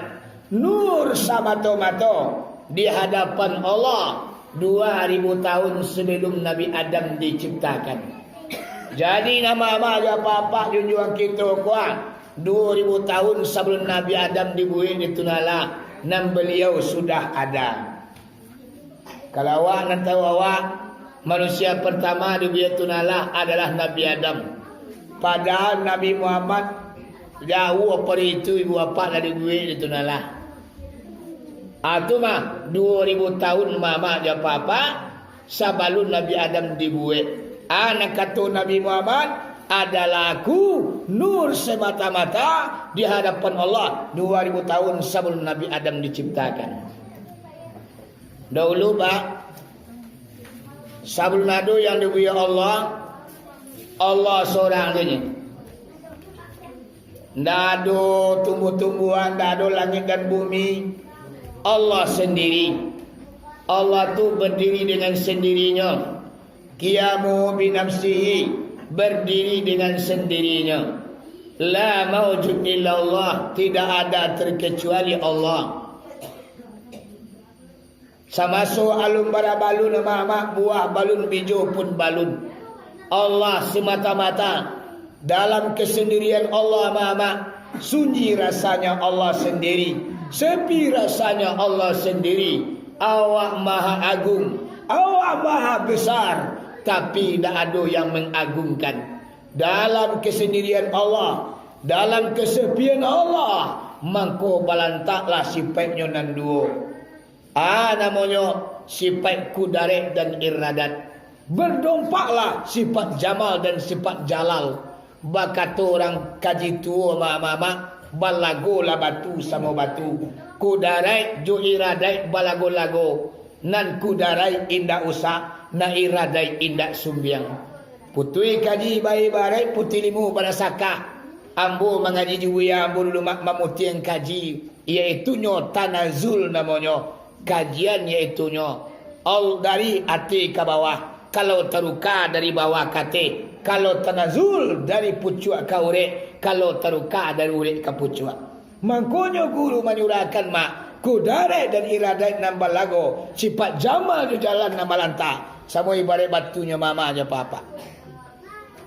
"nur samato-mato di hadapan Allah dua ribu tahun sebelum Nabi Adam diciptakan." Jadi, nan mamak jo apak-apak junjuang kito ko, ah, duo ribu tahun sabalun Nabi Adam dibuek di tanalah, nan baliau sudah ada. Kalau awak nan tahu awak, manusia partamo dibuek di tanalah adalah Nabi Adam. Padahal Nabi Muhammad jauah pado itu, ibu apak lah dibuek di tanalah. Ah, tu mah, duo ribu tahun mamak jo apak-apak, sabalun Nabi Adam dibuek. Ah, nan kato Nabi Muhammad, "Adalah aku nur semata-mata di hadapan Allah dua ribu tahun sabalun Nabi Adam diciptakan." Dahulu, Pak, sabalun ado yang dibuek Allah, Allah sorang sajo. Ndak ado tumbuh-tumbuhan, ndak ado langik dan bumi. Allah sendiri. Allah tu berdiri dengan sendirinya. Qiyamu binafsihi, berdiri dengan sendirinya. La maujud illallah, tidak ada terkecuali Allah. Samaso alun bara balun, mamak, buah balun, bijo pun balun. Allah semata-mata. Dalam kesendirian Allah, mamak, sunyi rasanya Allah sendiri, sepi rasanya Allah sendiri. Awak maha agung, awak maha besar, tapi indak ado yang mengagungkan. Dalam kesendirian Allah, dalam kesepian Allah, mangko balantaklah sipaiknyo nan duo. A, namonyo sipaik kudarat dan iradat. Berdompaklah sipaik jamal dan sipaik jalal. Bakato urang kaji tuo, mamak-mamak, balagolah batu samo batu. Kudarat jo iradat balago-lago. Nan kudarat indak usak, nan iradat indak sumbiang. Putuih kaji baibarat putuih limu barasakah. Ambo mangaji juo ambo dulu, mak, mamutiang kaji, yaitunyo tanazul namonyo. Kajian yaitunyo al-, dari ateh ka bawah, kalau taruka dari bawah ka ateh, kalau tanazul dari pucuak ka urek, kalau taruka dari urek ka pucuak. Mangkonyo guru manyurahkan, mak, kudarat dan iradat nan balago, sipaik jamal jo jalal nan balantak, samo ibarat batunyo mamak jo apak-apak.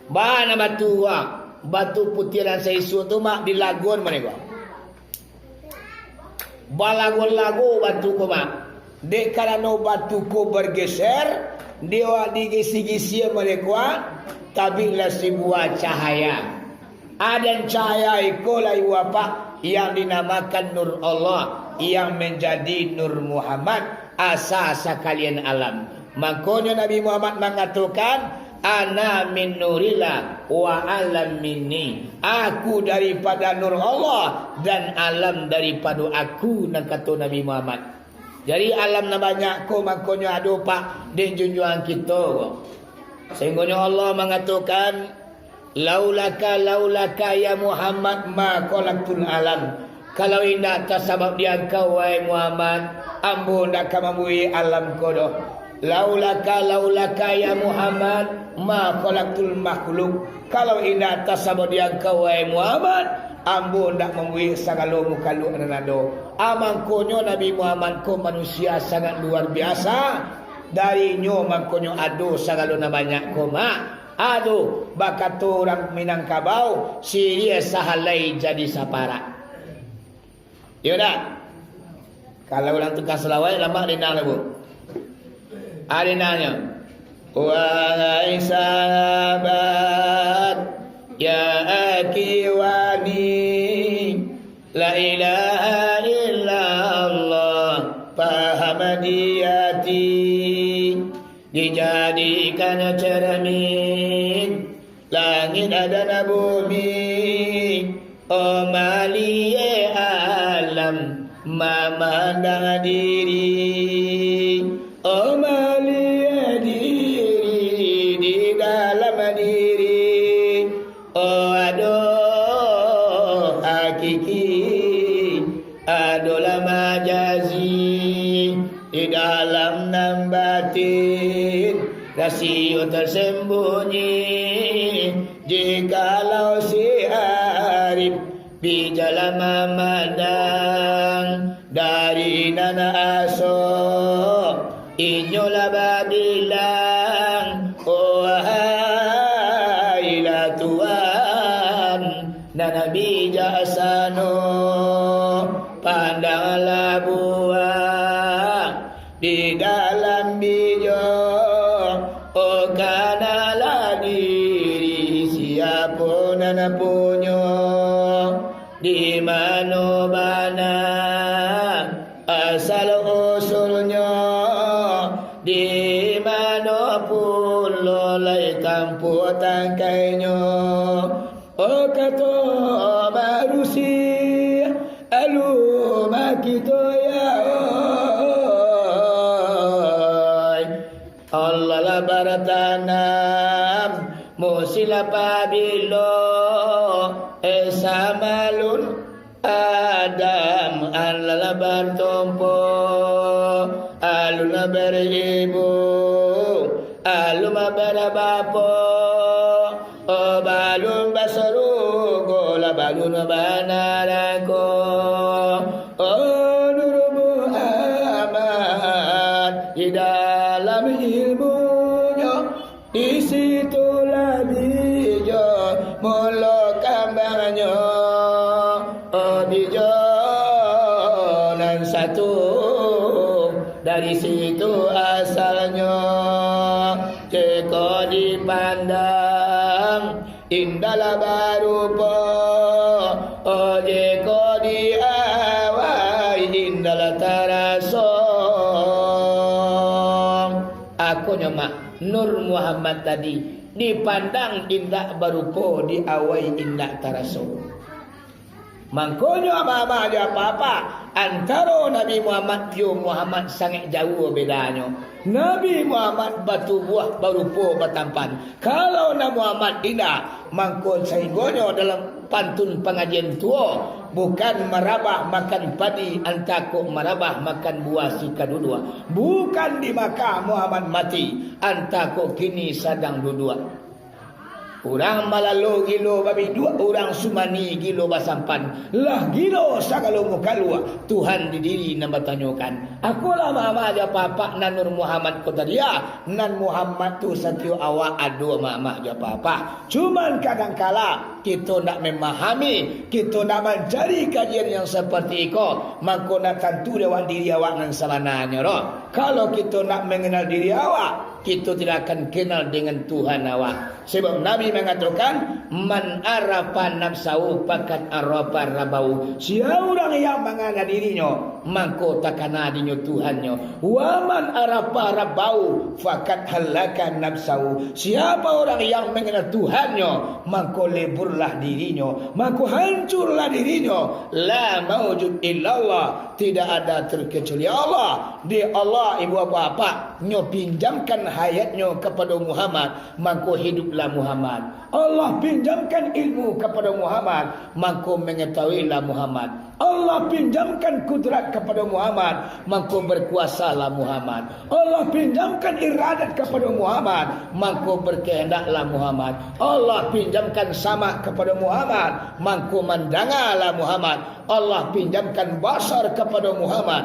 Bana batu, ah, batu putiah nan saisuak tu, mak, dilagon mano ko. Balago-lago batu ko, mak. Dek karano batu ko bergeser, di awak digisi-gisi mano ko, ah, tabiklah sabuah cahaya. Adan cahaya iko lai wapak yang dinamakan Nur Allah, yang menjadi Nur Muhammad, asa sakalian alam. Makonyo Nabi Muhammad mangatokan, "Ana min nurillah wa alam minni." Aku daripada Nur Allah dan alam daripado aku, nan kato Nabi Muhammad. Jadi, alam nan banyak ko mangkonyo ado, Pak, dek junjuangan kito ko. Sainggonyo Allah mangatokan, "Laulaka, laulaka, ya Muhammad, ma khalaqtul alam." Kalau indak tasabab di angkau, wahai Muhammad, ambo ndak ka mambuek alam ko doh. "Laulaka, laulaka, ya Muhammad, ma khalaqtul makhluk." Kalau indak tasabab di angkau, wahai Muhammad, ambo ndak mambuek sagalo mukhaluk nan ado. A, mangkonyo Nabi Muhammad ko manusia sangat luar biasa. Darinyo mangkonyo ado sagalo nan banyak ko, mak. Ado, bakato urang Minangkabau, siriah sahalai jadi saparak. Iyo ndak? Kalau urang tukang salawaik, lamak dendang lah, Bu. Ado dendangnyo. Wahai sahabat, ya akhi wani, la ilaha illallah, paham di ati. Dijadikan cermin langik dan bumi, oh maliek alam mamandang diri, oh maliek diri di dalam diri. Oh, ado hakiki, adolah majazi, di dalam nan batin, rasio tersembunyi. Jikalau si arif bijak lah mamandang, dari nan aso inyo lah babilang, oh, wahailah Tuhan nan bijaksano, pandanglah buah di dalam bijo, oh, kanalah diri siapo nan punyo. Di mano bana asal usulnyo, di mano pulo lai tampuak tangkainyo. Oh, kato marusi, alun makito ya, oi. Allah lah baratanam, musim lah pabilo, eh, samalun Adam, Allah lah bartompo, alun lah baribu, alun lah barabapo, oh, balun basarugo lah, balun banarako. Oh, Nur Muhammad di dalam ilmunyo, di situlah bijo mulo kambangnyo. Oh, bijo nan satu, dari situ asalnyo. Jiko dipandang, indahlah barupo, oh, jiko diawai, indahlah taraso. Akonyo mak, Nur Muhammad tadi dipandang indak barupo, diawai indak taraso. Mangkonyo, amak-amak jo apak-apak, antaro Nabi Muhammad jo Muhammad sangaik jauah bedanyo. Nabi Muhammad batubuah, barupo, batampan. Kalau Nabi Muhammad indak, mangko sainggonyo dalam pantun pangajian tuo, bukan marabah makan padi, antah kok marabah makan buah si kaduduak. Bukan di Makkah Muhammad mati, antah kok kini sadang duduak. Urang malalo gilo babiduak, urang sumani gilo basampan. Lah gilo sagalo mukaluak, Tuhan di diri nan batanyokan. Akolah, amak-amak jo apak-apak, nan Nur Muhammad ko tadi, ah, nan Muhammad tu satiok awak ado, amak-amak jo apak-apak. Cuman kadangkala kito ndak mamahami, kito ndak mancari kajian yang seperti iko, mangko ndak tantu dek awak diri awak nan sabananyo doh. Kalau kito ndak manganal diri awak, kito tidak akan kenal dengan Tuhan awak. Sebab Nabi mangatokan, "Man arafa nafsahu faqad arafa rabbahu." Sia urang yang mangana dirinyo, mangko takana dinyo Tuhannyo. "Wa man arafa rabbahu faqad halaka nafsahu." Siapa orang yang mangana Tuhannyo, mangko leburlah dirinyo, mangko hancurlah dirinyo. La maujud illallah, tidak ada terkecuali Allah. Di Allah, ibu bapak, nyo pinjamkan hayatnyo kapado Muhammad, mangko hiduplah Muhammad. Allah pinjamkan ilmu kapado Muhammad, mangko mangatahuilah Muhammad. Allah pinjamkan kudrat kapado Muhammad, mangko bakuasalah Muhammad. Allah pinjamkan iradat kapado Muhammad, mangko bakahandaklah Muhammad. Allah pinjamkan samak kapado Muhammad, mangko mandangalah Muhammad. Allah pinjamkan basar kapado Muhammad,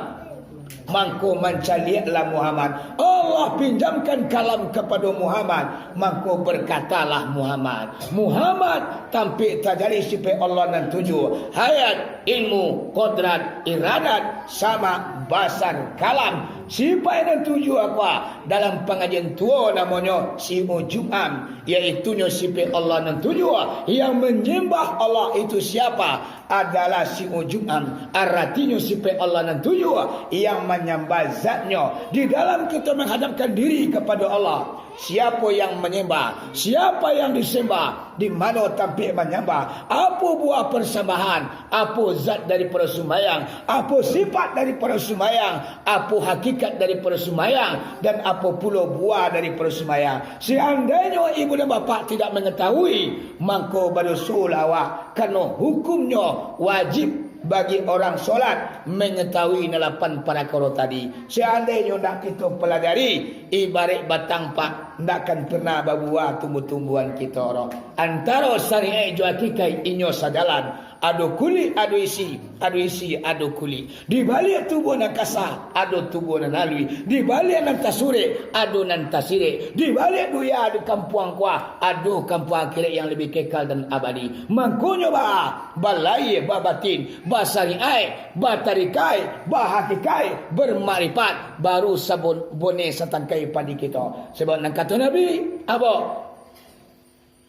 Mangko mancaliaklah Muhammad. Allah pinjamkan kalam kapado Muhammad. Mangko berkatalah Muhammad. Muhammad, tampek tajadi sifat Allah nan tujuah. Hayat, ilmu, kodrat, iradat, sama, basar, kalam. Sifat nan tujuah apa? Dalam pangajian tuo namonyo si ujub am, yaitunyo sifat Allah nan tujuah. Yang menyembah Allah itu siapa? Adalah si ujub am, aratinyo sifat Allah nan tujuah, yang manyambah zatnyo. Di dalam kito manghadapkan diri kapado Allah, siapo yang manyambah, siapa yang disembah, di mano tampek manyambah, apo buah persambahan, apo zat daripado sumbayang, apo sifat daripado sumbayang, apo hakikat daripado sumbayang, dan apo pulo buah daripado sumbayang. Seandainyo ibu dan bapak tidak mangatahui, mangko badosolah awak. Karano hukumnyo wajib bagi orang solat mangatahui nan lapan parakaro tadi. Seandainyo ndak kito palajari, ibaraik batang pak, ndak akan pernah babuah tumbuh-tumbuhan kito ro. Antaro syariat jo hakikat inyo sajalan. Ado kulik, ado isi, ado isi, ado kulik. Di baliak tubuah nan kasa, ado tubuah nan aluih. Di baliak nan tasurek, ado nan tasirek. Di baliak dunia, ado kampuang kuah, ado kampuang akhirat yang lebih kekal dan abadi. Mangkonyo ba, balayia, babatin, basariaik, batarikaik, bahakikaik, bermakripat, baru sabon, boneh satangkai padi kito. Sabab nan kato Nabi, apo?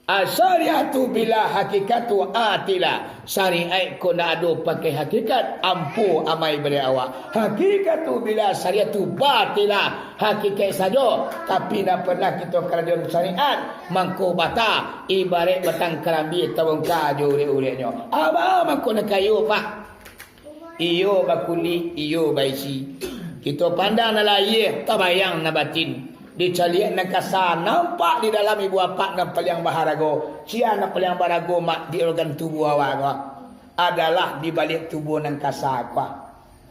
Asyariatu bila hakikatu atila. Syariat ko ndak ado pakai hakikat, ampo amai baliak awak. Hakikatu bila syariatu batila. Hakikat sajo, tapi ndak pernah kito karajoan syariat. Mangko bata, ibaraik batang karambia tabongka jo urek-ureknyo. Aba mangko nan kayo, Pak. Iyo bakulik, iyo baisi. Kito pandang nan lahia, tabayang nan batin. Dicaliak nan kasa, nampak di dalam ibu apak nan paliang baharago. Sia nan paliang baharago, Mak, di organ tubuah awak ko, adalah di baliak tubuah nan kasa ko.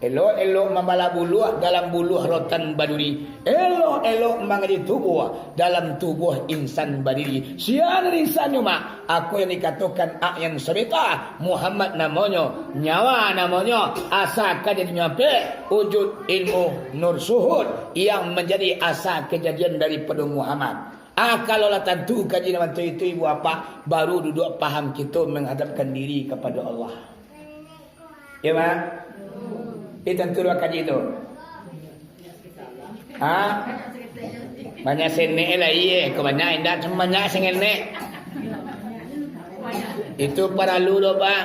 Elok-elok mambalah buluah, dalam buluah rotan baduri. Elok-elok mangaji tubuah, dalam tubuah insan badiri. Sia nan insannyo, Mak? Ako yang dikatokan A'yan Sabitah, Muhammad namonyo, nyawa namonyo, asa kajadiannyo ampek, wujud, ilmu, nur, suhud, yang manjadi asa kajadian daripado Muhammad. Ah, kalau lah tantu kaji nan bantuak itu, ibu apak, baru duduak paham kito manghadapkan diri kapado Allah. Iyo, Mak? Iyo, tantu lah kaji tu. Ha? Banyak senek lah, iyo. Kok banyak indak, cuma banyak sengenek. Itu paralu doh, Pak.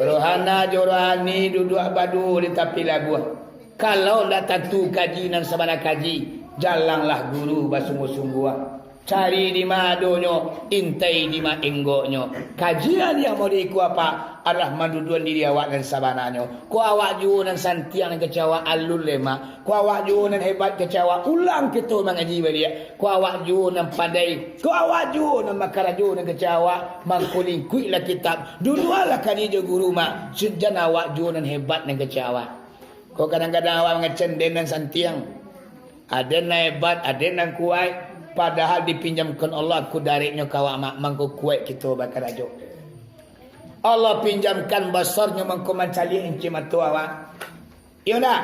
Rohana jo rohani duduak baduo di tapi labuah. Kalau ndak tantu kaji nan sabana kaji, jalanglah guru basungguah-sungguah. Cari di ma adonyo, intai di ma enggoknyo. Kajian yang mau diikuah, Pak, adalah manduduan diri awak nan sabananyo. Ko awak juo nan santiang nan kecek awak, alun lai, Mak. Ko awak juo nan hebat kecek awak, ulang kito mangaji baliak. Ko awak juo nan pandai, ko awak juo nan bakarajo nan kecek awak, mangko lingkuiklah kitab. Duduaklah kaji jo guru, Mak. Jan awak juo nan hebat nan kecek awak. Ko kadang-kadang awak mangecek den nan santiang. Aden nan hebat, aden nan kuaik, padahal dipinjamkan Allah kudareknyo ka awak, Mak, mangko kuaik kito bakarajo. Allah pinjamkan basarnyo mangko mancaliak inci mato awak. Iyo ndak?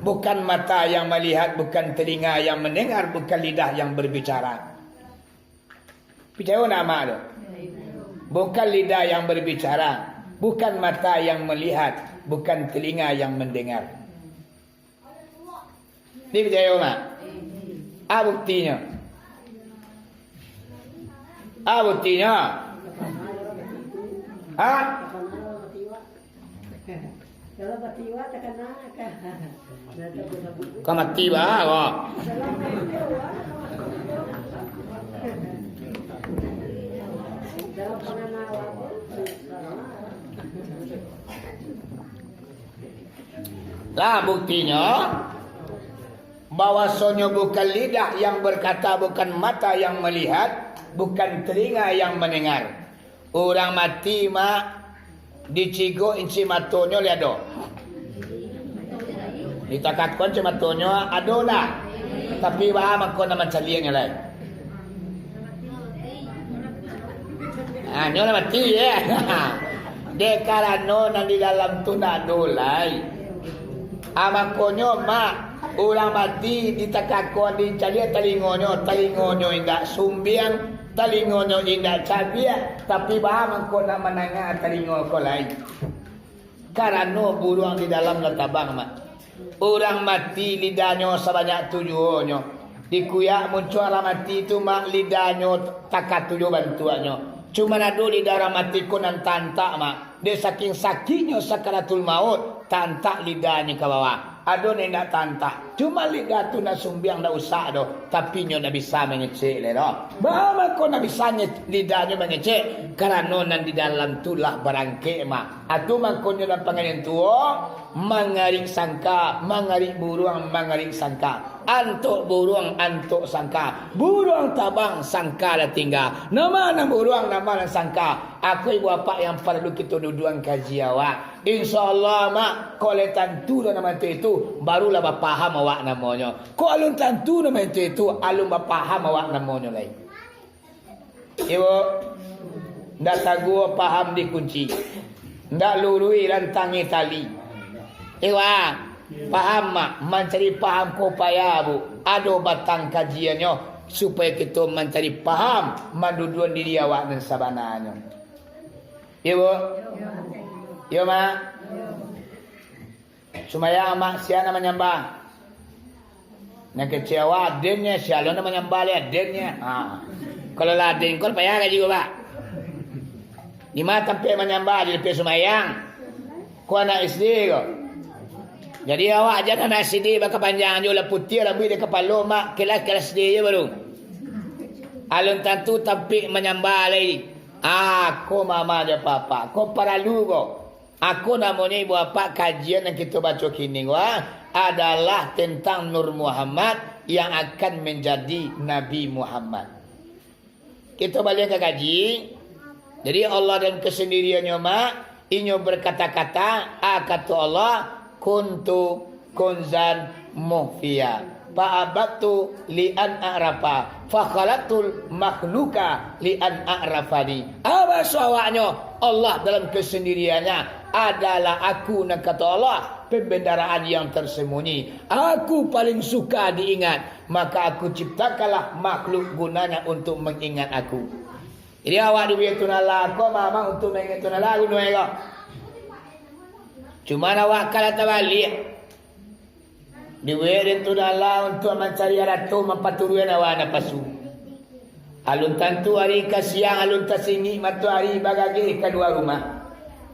Bukan mata yang melihat, bukan telinga yang mendengar, bukan lidah yang berbicara. Picayo ndak, Mak, tu? Bukan lidah yang berbicara, bukan mata yang melihat, bukan telinga yang mendengar. Dipicayo, Mak? A buktinyo? A buktinyo? Ha? Ka mati ba, ko. Lah, buktinyo, bahwasonyo bukan lidah yang berkata, bukan mata yang melihat, bukan telinga yang mendengar. Urang mati, Mak, dicigok inci matonyo lai ado. Ditakakon inci matonyo ado lah. Tapi, baa mangko nan mancaliaknyo lai? Ah, nyo lah mati, yo. Dek karano nan di dalam tu ndak ado lai. Ah, makonyo, Mak, urang mati ditakakuan, dicaliak talingonyo, talingonyo indak sumbiang, talingonyo indak cabiak, tapi baa mangko nak mandanga talingo ko lai? Karano buruang di dalam lah tabang, Mak. Urang mati lidahnyo sabanyak tu juonyo. Dikuyak muncuang urang mati tu, Mak, lidahnyo takatuju bantuaknyo. Cuman ado lidah urang mati ko nan tantak, Mak. Dek saking sakiknyo sakaratul maut, tantak lidahnyo ka bawah. Ado nan indak tantak. Cuma lidah tu nak sumbiang, ndak usak doh, tapi nyo ndak bisa mangecek lai doh. Baa mangko ndak bisa nge-, lidahnyo mangecek? Karano nan di dalam tu lah barangkek, Mak. Atu mangkonyo nan pangajian tuo, mangarik sangka, mangarik buruang, mangarik sangka. Antok buruang, antok sangka. Buruang tabang, sangka lah tingga. Nama nan buruang, nama nan sangka? Ako ibu apak yang paralu kito duduang kaji awak. Insya Allah, Mak, kok lai tantu doh namo itu, barulah bapaham awak namonyo. Kok alun tantu namo itu, itu alun bapaham awak namonyo lai. Ibu, ndak taguah paham dikunci, ndak luruih rantangi tali. Ibu, paham, Mak, mancari paham ko payah, Bu. Ado batang kajiannyo, supayo kito mancari paham manduduan diri awak nan sabananyo. Iyo, Bu? Iyo, Mak? Sumayang, Mak, sia nan manyambah? Nan kecek awak adennyo, sia lo nan manyambah lai adennyo. Ha. Kalau lah aden ko, payah ka juo, Pak. Di ma tampek manyambah, di lapeh sumayang? Ko anak S D ko. Jadi awak jan anak S D bakapanjang juo, lah putiah rambuik di kapalo, Mak, kelas-kelas S D je baru. Alun tantu tampek manyambah lai. Ah, ko mama jo papa, ko paralu ko. Ako namonyo ibu apak kajian nan kito baco kini ko, ah, adalah tentang Nur Muhammad yang akan menjadi Nabi Muhammad. Kito baliak ka kaji. Jadi Allah dalam kesendiriannyo, Mak, inyo berkata-kata, a, kato Allah, "Kuntu kunzan mukhfiya, fa abattu li an a'rafa, fa khalaqtul makhluqa li an a'rafani." Abaso awaknyo, Allah dalam kesendiriannya adalah Aku, nan kato Allah, pembendaraan yang tersembunyi. Aku paling suka diingat, maka Aku ciptakanlah makhluk gunanya untuk mengingat Aku. Jadi awak dibuek Tuhan Allah ko mama untuk maingat Tuhan Allah guno ko. Cuman awak kalah tabaliak. Dibuek dek Tuhan Allah untuak mancari arato, mampaturuikan hawa napasu. Alun tantu ari ka siang, alun tasingik matoari bagageh kaluar rumah.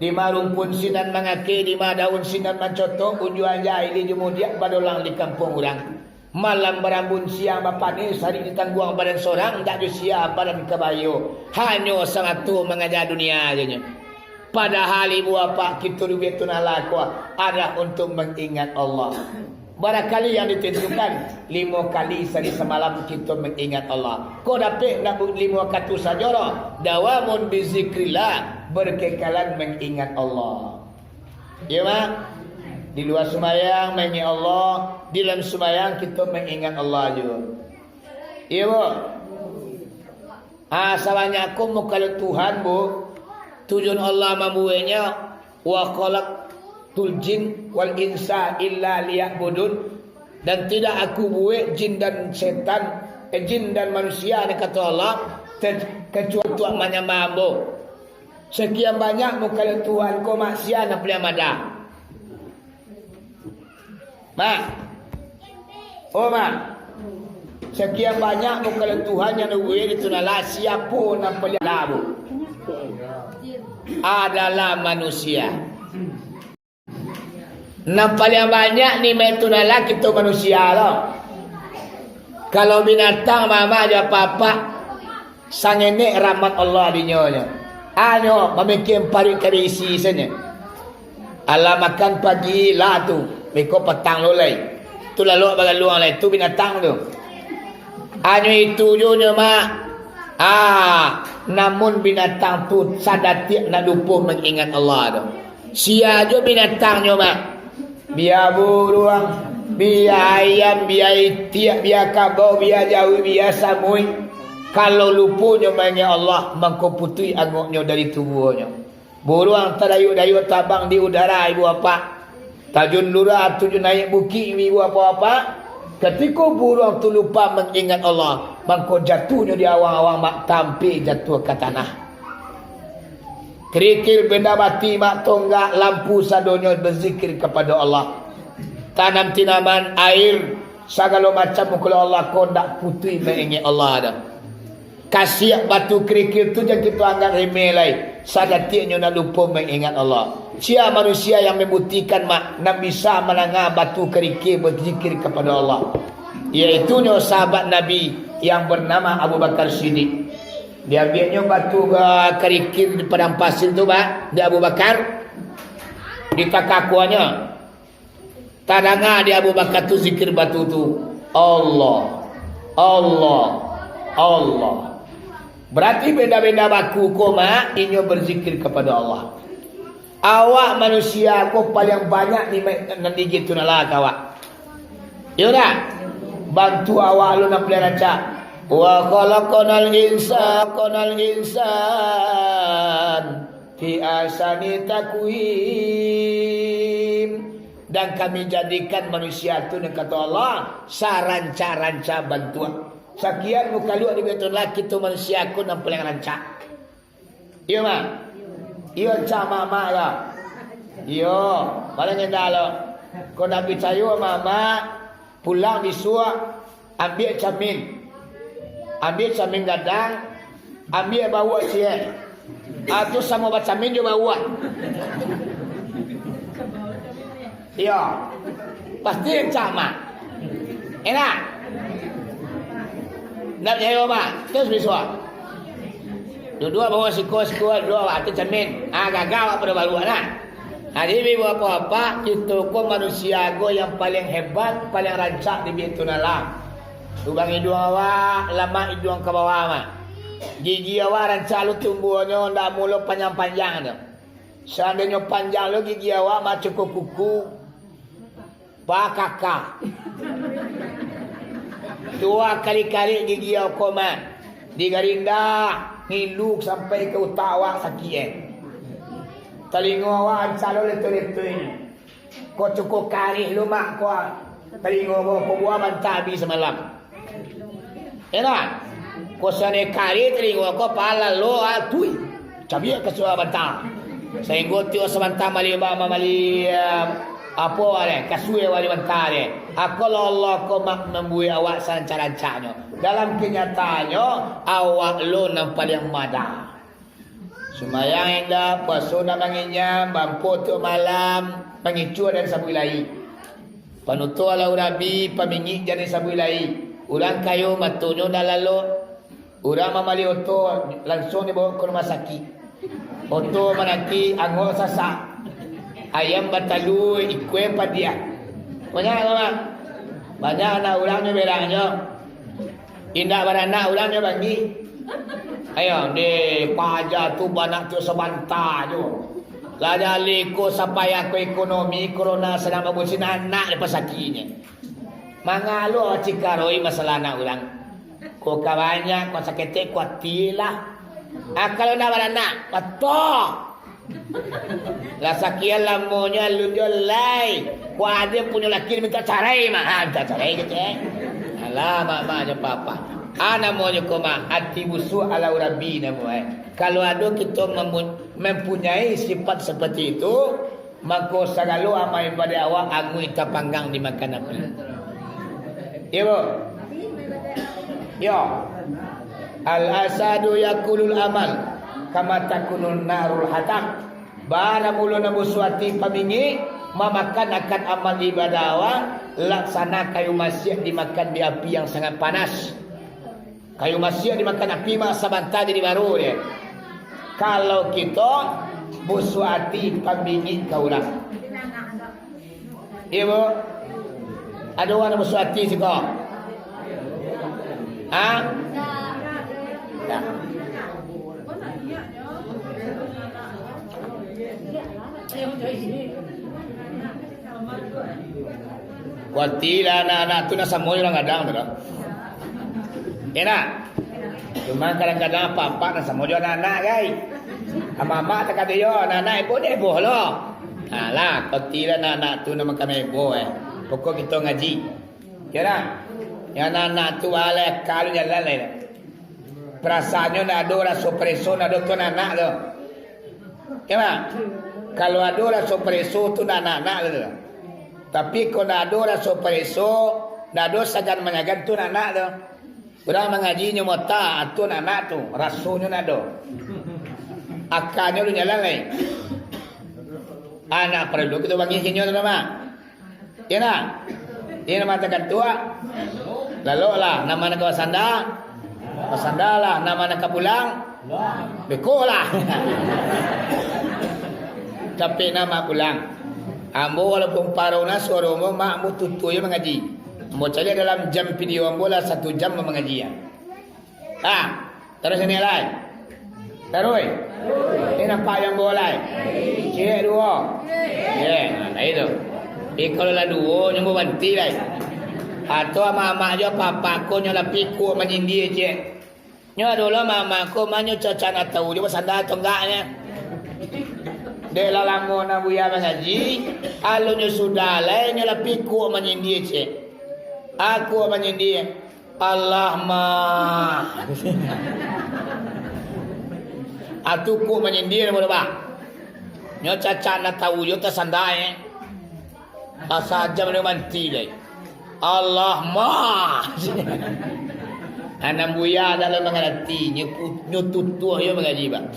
Di ma rumpun sinan mangakeh, di ma daun sinan mancotok, ujuang jaili jo mudiak badolang di kampuang urang. Malam barambun, siang bapaneh, sarik ditangguang badan sorang, ndak jo sia badan ka bayo. Hanyo samato mangaja dunia ajo nyo. Padahal ibu apak kito di Baitullahi ko adalah untuk mengingat Allah. Bara kali yang ditentukan, limo kali sahari samalam kito mengingat Allah. Ko dapek ndak bu-, limo wakatu sajo lo, dawamun bizikrillah, berkekalan mengingat Allah. Iyo, Mak? Di lua sumbayang maingat Allah, di dalam sumbayang kito maingat Allah juo. Iyo, Bu? Ah, sabanyak ko mukhalif Tuhan, Bu. Tujuan Allah mambueknyo, "Wa khalaqtul jin wal insa illa liya'budun." Dan tidak Aku buek jin dan setan, eh, jin dan manusia, nan kato Allah, te-, kecuali untuak manyambah Ambo. Sakian banyak mukhalif Tuhan ko, Mak, sia nan paliang madah? Mak. Oh, Mak. Sakian banyak mukhalif Tuhan yang dibuek di Tuhan Allah, sia nan paliang madah, Bu? Adalah manusia. Nan paliang banyak ni main tu lah kito manusia lo. Kalau binatang, mama jo apak-apak, sangenek rahmat Allah dinyo nyo. Anyo mamikia paruik ka isi sanyo. Alah makan pagi lah tu, beko patang lo lai. Tu lalok bagaluang lai, tu binatang tu. Anyo itu jo nyo, Mak. Ah, namun binatang tu sadatiak ndak lupo mangingat Allah tu. Sia jo binatangnyo, Mak. Bia buruang, bia ayam, bia itiak, bia kabau, bia jauik, bia samuik. Kalau luponyo maingat Allah, mangko putuih angoknyo dari tubuahnyo. Buruang tadayuak-dayuak tabang di udara, ibu apak. Tajun lurah, tajun naiak bukik, ibu-ibu, bapak-bapak. Katiko buruang tu lupa mangingat Allah, mangko jatuahnyo di awang-awang, mak, tampek jatuah ka tanah. Kerikil, benda mati, mak, tonggak, lampu, sadonyo berzikir kapado Allah. Tanam tinaman, air, sagalo macam muklo Allah ko ndak putuih maingat Allah doh. Kasiak batu kerikil tu jan kito anggap remeh lai, sadatiak nyo ndak lupo maingat Allah. Sia manusia yang mambuktikan, mak, nan bisa mandanga batu kerikil berzikir kapado Allah, yaitunyo sahabat Nabi yang bernama Abu Bakar Siddiq. Diambiaknyo batu, ah, karikil di padang pasir tu, ba, di Abu Bakar, ditakakuahnyo. Tadanga di Abu Bakar tu zikir batu tu, "Allah, Allah, Allah." Berarti benda-benda baku ko, mak, inyo berzikir kapado Allah. Awak manusia ko paliang banyak nikmat nan digitu nan lah ka awak. Iyo dak? Bantuak awak alun nan paliang rancak. "Wa khalaqnal insa-, khalaqnal insan fi ahsani taqwim." Dan Kami jadikan manusia tu, nan kato Allah, sarancak-rancak bantuak. Sakian muka luak di Baitul Lahad, kito manusia ko nan paliang rancak. Iyo, mak? Iyo, rancak mak-mak lah. Iyo, paling indak lo. Kau ndak picayo, mak-mak, pulang bisuak, ambiak camin. Ambiak camin gadang, ambiak bauak ciek. Ah, tu samo bacamin jo bauak. Iyo. Pasti rancak, mak. Enak? Ndak picayo, mak? Terus bisuak. Duduak bawah siko-siko, duduak bawah ateh camin. Ah, gaga awak pado baruak nah. Jadi, ibu bapak-bapak, kito ko manusia ko yang paling hebat, paling rancak di Baitul Lahad. Lubang iduang awak, lamak iduang ka bawah, mak. Gigi awak rancak lo tumbuahnyo, ndak mulo panjang-panjang tu. Saandainyo panjang lo gigi awak, mak, cukuik kuku, bakaka. Tuo kali-kali gigi awak ko, mak, digarinda, ngilu sampai ka utak awak sakik, eh. Talingo awak rancak lo letoi-letoinyo. Ko cukuik karih lo, mak, ko talingo ko, ko buah banta abih samalam. Enak? Ko saandainyo karih talingo ko, pala lo atui. Cabiak ka suah banta. Sahinggo tiok sabanta mali ba-, mamali, eh, apo deh, kasua wali banta deh. Ako lo Allah ko, mak, mambuek awak sarancak-rancaknyo. Dalam kenyataannyo, awak lo nan paliang madah. Sumbayang indak, puaso indak manginyam, baampo tiok malam, mangicua jan sabuik lai. Panutuik alau rabi, pamingik jan sabuik lai. Urang kayo matonyo ndak lalok. Urang mambali oto, lansuang dibaok ka rumah sakik. Oto manakik, angok sasak. Ayam batalua, ikua padiah. Banyak, Mak. Banyak anak urang nyo berangnyo. Indak baranak urang nyo bangih. Ayo, deh, paja tu baranak tu sabanta jo. Lah jaleh ko sapayah ko ekonomi, korona sadang babusin, anak dek pasakinyo. Mangalo cikaroi masalah anak urang. Ko ka banyak, ko saketek, ko ati lah. Ah, kalau ndak baranak, batok. Lah sakian lamonyo alun jo lai. Kok ado punyo laki minta carai mah. Ha, minta carai kecek. Alah, mak-mak jo papa. Ah, namonyo ko, Mak, ati busuak alau rabi namo, eh. Kalau ado kito mamun-, mempunyai sifat seperti itu, mako sagalo amal ibadah awak anguih tapanggang dimakan api. Iyo, Bu? Iyo. Al-asadu yakulul amal, kama takulun narul hatab. Bara mulo nan busuak ati pamingik, mamakan akan amal ibadah awak, laksana kayu masiak dimakan di api yang sangat panas. Kayu masiak dimakan api, Mak, sabanta jadi baru deh. Kalau kito busuak ati pamingik ka urang. Iyo, Bu. Ado urang nan busuak ati siko? Ha? Ndak. Kuatirlah anak-anak tu nan samo jo urang gadang tu doh. Yo ndak? Cuma kadang-kadang apak-apak nan samo jo anak-anak, gai. Amak-amak takadang yo, anak-anak ibo deh boh lo. Alah, kotilah anak-anak tu namo kami heboh, eh. Pokok kito ngaji. Yo dah. Yang anak-anak tu alai akal jalan lai. Perasaannyo ndak ado raso pareso, ndak ado tu anak tu. Yo, Mak? Kalau ado raso pareso tu ndak anak-anak tu. Tapi kalau ndak ado raso pareso, ndak ado sagan manyagan tu anak-anak tu. Urang mangaji nyo mota, atun anak tu, rasonyo ndak ado. Akanyo alun jalan lai. Anak paralu kito bangih kinyo tu, Mak. Iyo ndak? Iyo ndak mangatokan tu, ah. Laloklah, nan ma nan ka basanda, basandalah, nan ma nan ka pulang, bekolah. Capek nan Mak pulang. Ambo walaupun paralu nan suaro ambo, Mak, ambo tutuik jo mangaji. Ambo caliak dalam jam video ambo lah satu jam mangaji, ah. Ah, taruih siko lai. Taruih. Ini nampak jo ambo lai. Ciek duo. Ye, nah, itu. Iko lah duo, nyo baranti lai. Atau amak-amak jo apak-apak ko nyo lah pikuak manyindia ciek. Nyo ado lo amak-amak ko, ma nyo cacak ndak tahu jo basanda tonggaknyo. Dek lah lamo nan buya mangaji, alun nyo sudah lai nyo lah pikuak manyindia ciek. Aku manyindia. Alah, mah. Atu kuak manyindia namo tu, bah. Nyo cacak ndak tahu jo tasanda, eh. Lah sajam nyo baranti lai. Alah, mah. Anak buya dalam mangarati, nyo pu-, nyo tutuik yo mangaji, bah.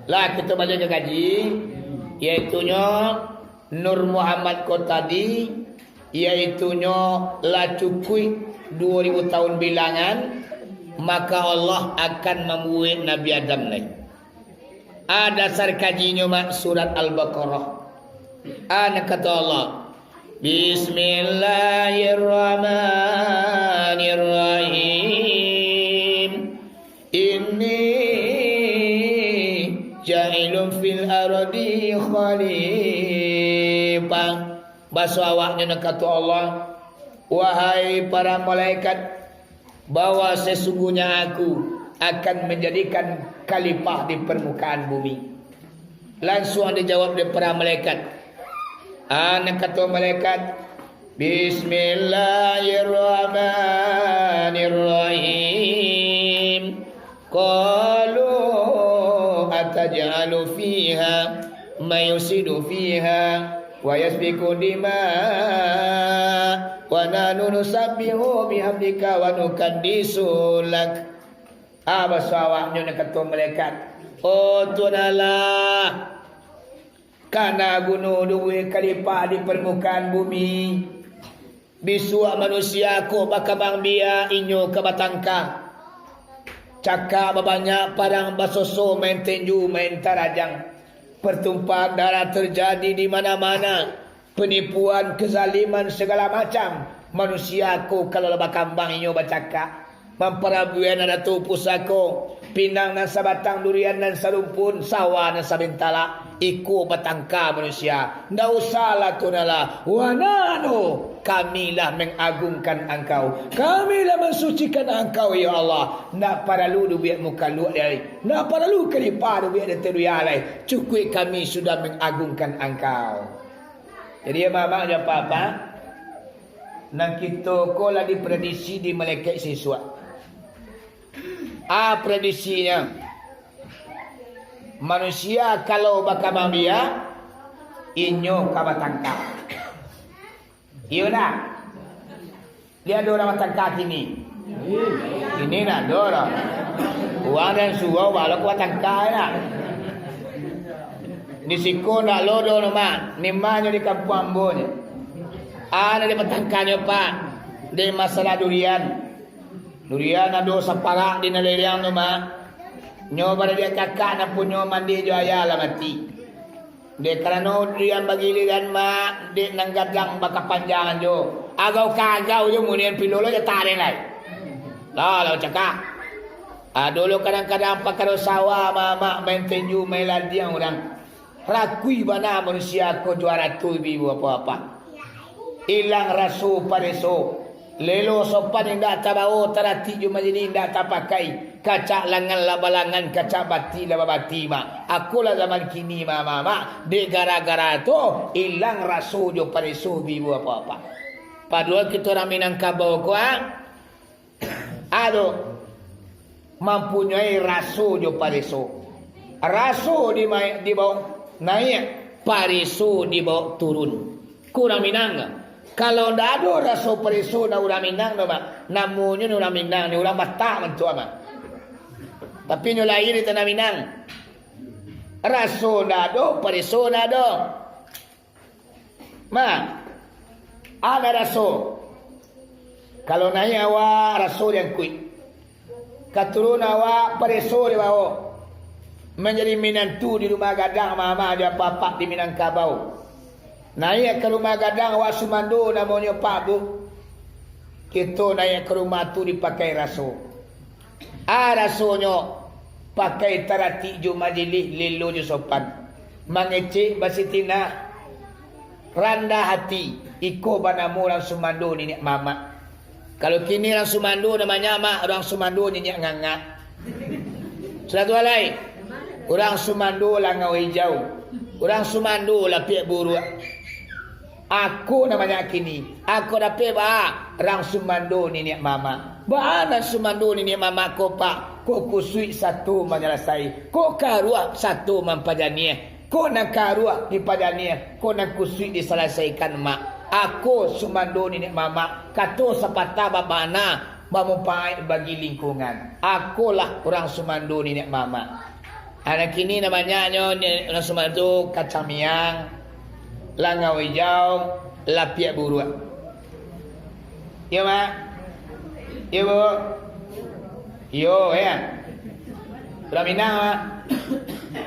Lah, kito baliak ka kaji, yaitunyo Nur Muhammad ko tadi, yaitunyo lah cukuik duo ribu tahun bilangan, maka Allah akan mambuek Nabi Adam lai. A dasar kajinyo, Mak, surat Al-Baqarah. A nan kato Allah, Bismillahirrahmanirrahim. Inni ja'ilun fil ardi khalifah. Baso awaknyo nan kato Allah, wahai para malaikat, bahwa sesungguhnya Aku akan manjadikan khalifah di parmukaan bumi. Lansuang dijawab dek para malaikat. A nan kato malaikat, Bismillahirrahmanirrahim. Qalu ataj'alu fiha man yufsidu fiha wa yasfiku dima wa nahnu nusabbihu bihamdika wa nuqaddisu lak. A baso awaknyo nan kato malaikat, "Oh Tuhan Allah, kana guno dibuek khalifah di parmukaan bumi. Bisuak manusia ko bakambang biak, inyo ka batangka. Cakak babanyak, parang basoso, main tinju, main tarajang. Pertumpahan darah terjadi di mana-mana. Penipuan, kezaliman, segala macam. Manusia ko kalau lah bakambang, inyo bacakak. Mamparabuian ado tu pusako, pinang nan sabatang, durian nan sarumpun, sawah nan sabintalak, iko batangka manusia. Ndak usahlah tu, ndak lah. Wa nahnu, kami lah mengagungkan Angkau. Kami lah mensucikan Angkau, ya Allah. Ndak paralu dibuek muka luak lai. Ndak paralu khalifah dibuek di ateh dunia lai. Cukuik kami sudah mengagungkan Angkau. Jadi, ya, mamak, ya, papa. Nan kito ko lah diprediksi di malaikat sisuak. A prediksinya, manusia kalau bakambang biak, inyo ka batangka. Iyo ndak? Dia ado urang batangka kini? Kini ndak ado lah. Urang nan surau balo ka batangka ndak? Di siko ndak lo doh, Mak. Nimanyo di kampuang ambo ni. A nan dipatangkanyo, Pak, dek masalah durian. Durian ado saparak di nan lereng tu, Mak. Nyo baradiak kakak nan punyo mandeh jo ayah lah mati. Dek karano durian bagiliran, Mak, dek nan gadang bakapanjangan jo. Agau-kagau jo munian pilo lo jatah den lai. Lah, lah bacakak. Ado lo kadang-kadang pakaro sawah, Mak, main tinju, main ladiang urang. Rakui bana manusia ko jo arato ibu-ibu bapak-bapak. Ilang raso pareso. Lelo sopan indak tabawo, taratik jo majilih indak tapakai. Kacak langan lah balangan, kacak bati lah babati, Mak. Akolah zaman kini, Mak, Mak, Mak. Dek gara-gara tu, ilang raso jo pareso bibu apak-apak. Paduahal kito urang Minangkabau ko, ah, ado mampunyoi raso jo pareso. Raso di ma-, dibawok naiak, pareso dibawok turun. Ko urang Minang, kalau ndak ado raso pareso, ndak urang Minang doh, Mak. Namonyo urang Minang ni, urang Batak bantuak, Mak. Tapi nyo lahia di tanah Minang. Raso ndak ado, pareso ndak ado. Mak, ado raso. Kalau naiak awak, raso diangkuik. Ka turun awak, pareso dibawok. Manjadi minantu di rumah gadang, mamak jo apak-apak di Minangkabau. Naiak ka rumah gadang, awak sumando namonyo, Pak, Bu. Kito naiak ka rumah tu dipakai raso. Ah, rasonyo, pakai taratik jo majilih, lelo jo sopan. Mangecek basitinah, randah ati, iko banamo urang sumando niniak mamak. Kalau kini urang sumando namonyo, Mak, urang sumando niniak ngangak. Sudah tu lai, urang sumando langau ijau, urang sumando lapiak buruak. Ako namonyo kini, ako dapek baa, urang sumando niniak mamak. Baa nan sumando niniak mamak ko, Pak? Ko kusuik sato manyalasai, ko karuah sato mampajaniah. Ko nan karuah dipajaniah, ko nan kusuik disalasaikan, Mak. Ako sumando niniak mamak, kato sapatah babana, bamupaik bagi lingkungan. Akolah urang sumando niniak mamak. Anak kini nan banyaknyo ni, urang sumando tu kacang miang, langau ijau, lapiak buruak. Iyo, Mak? Iyo, Bu? Iyo, ya. Urang Minang, Mak.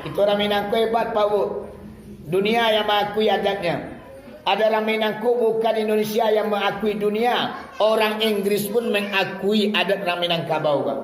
Kito urang Minang ko hebat, Pak, Bu. Dunia yang mengakui adatnya. Adat urang Minang ko bukan Indonesia yang mengakui, dunia. Orang Inggris pun mengakui adat urang Minangkabau, Pak.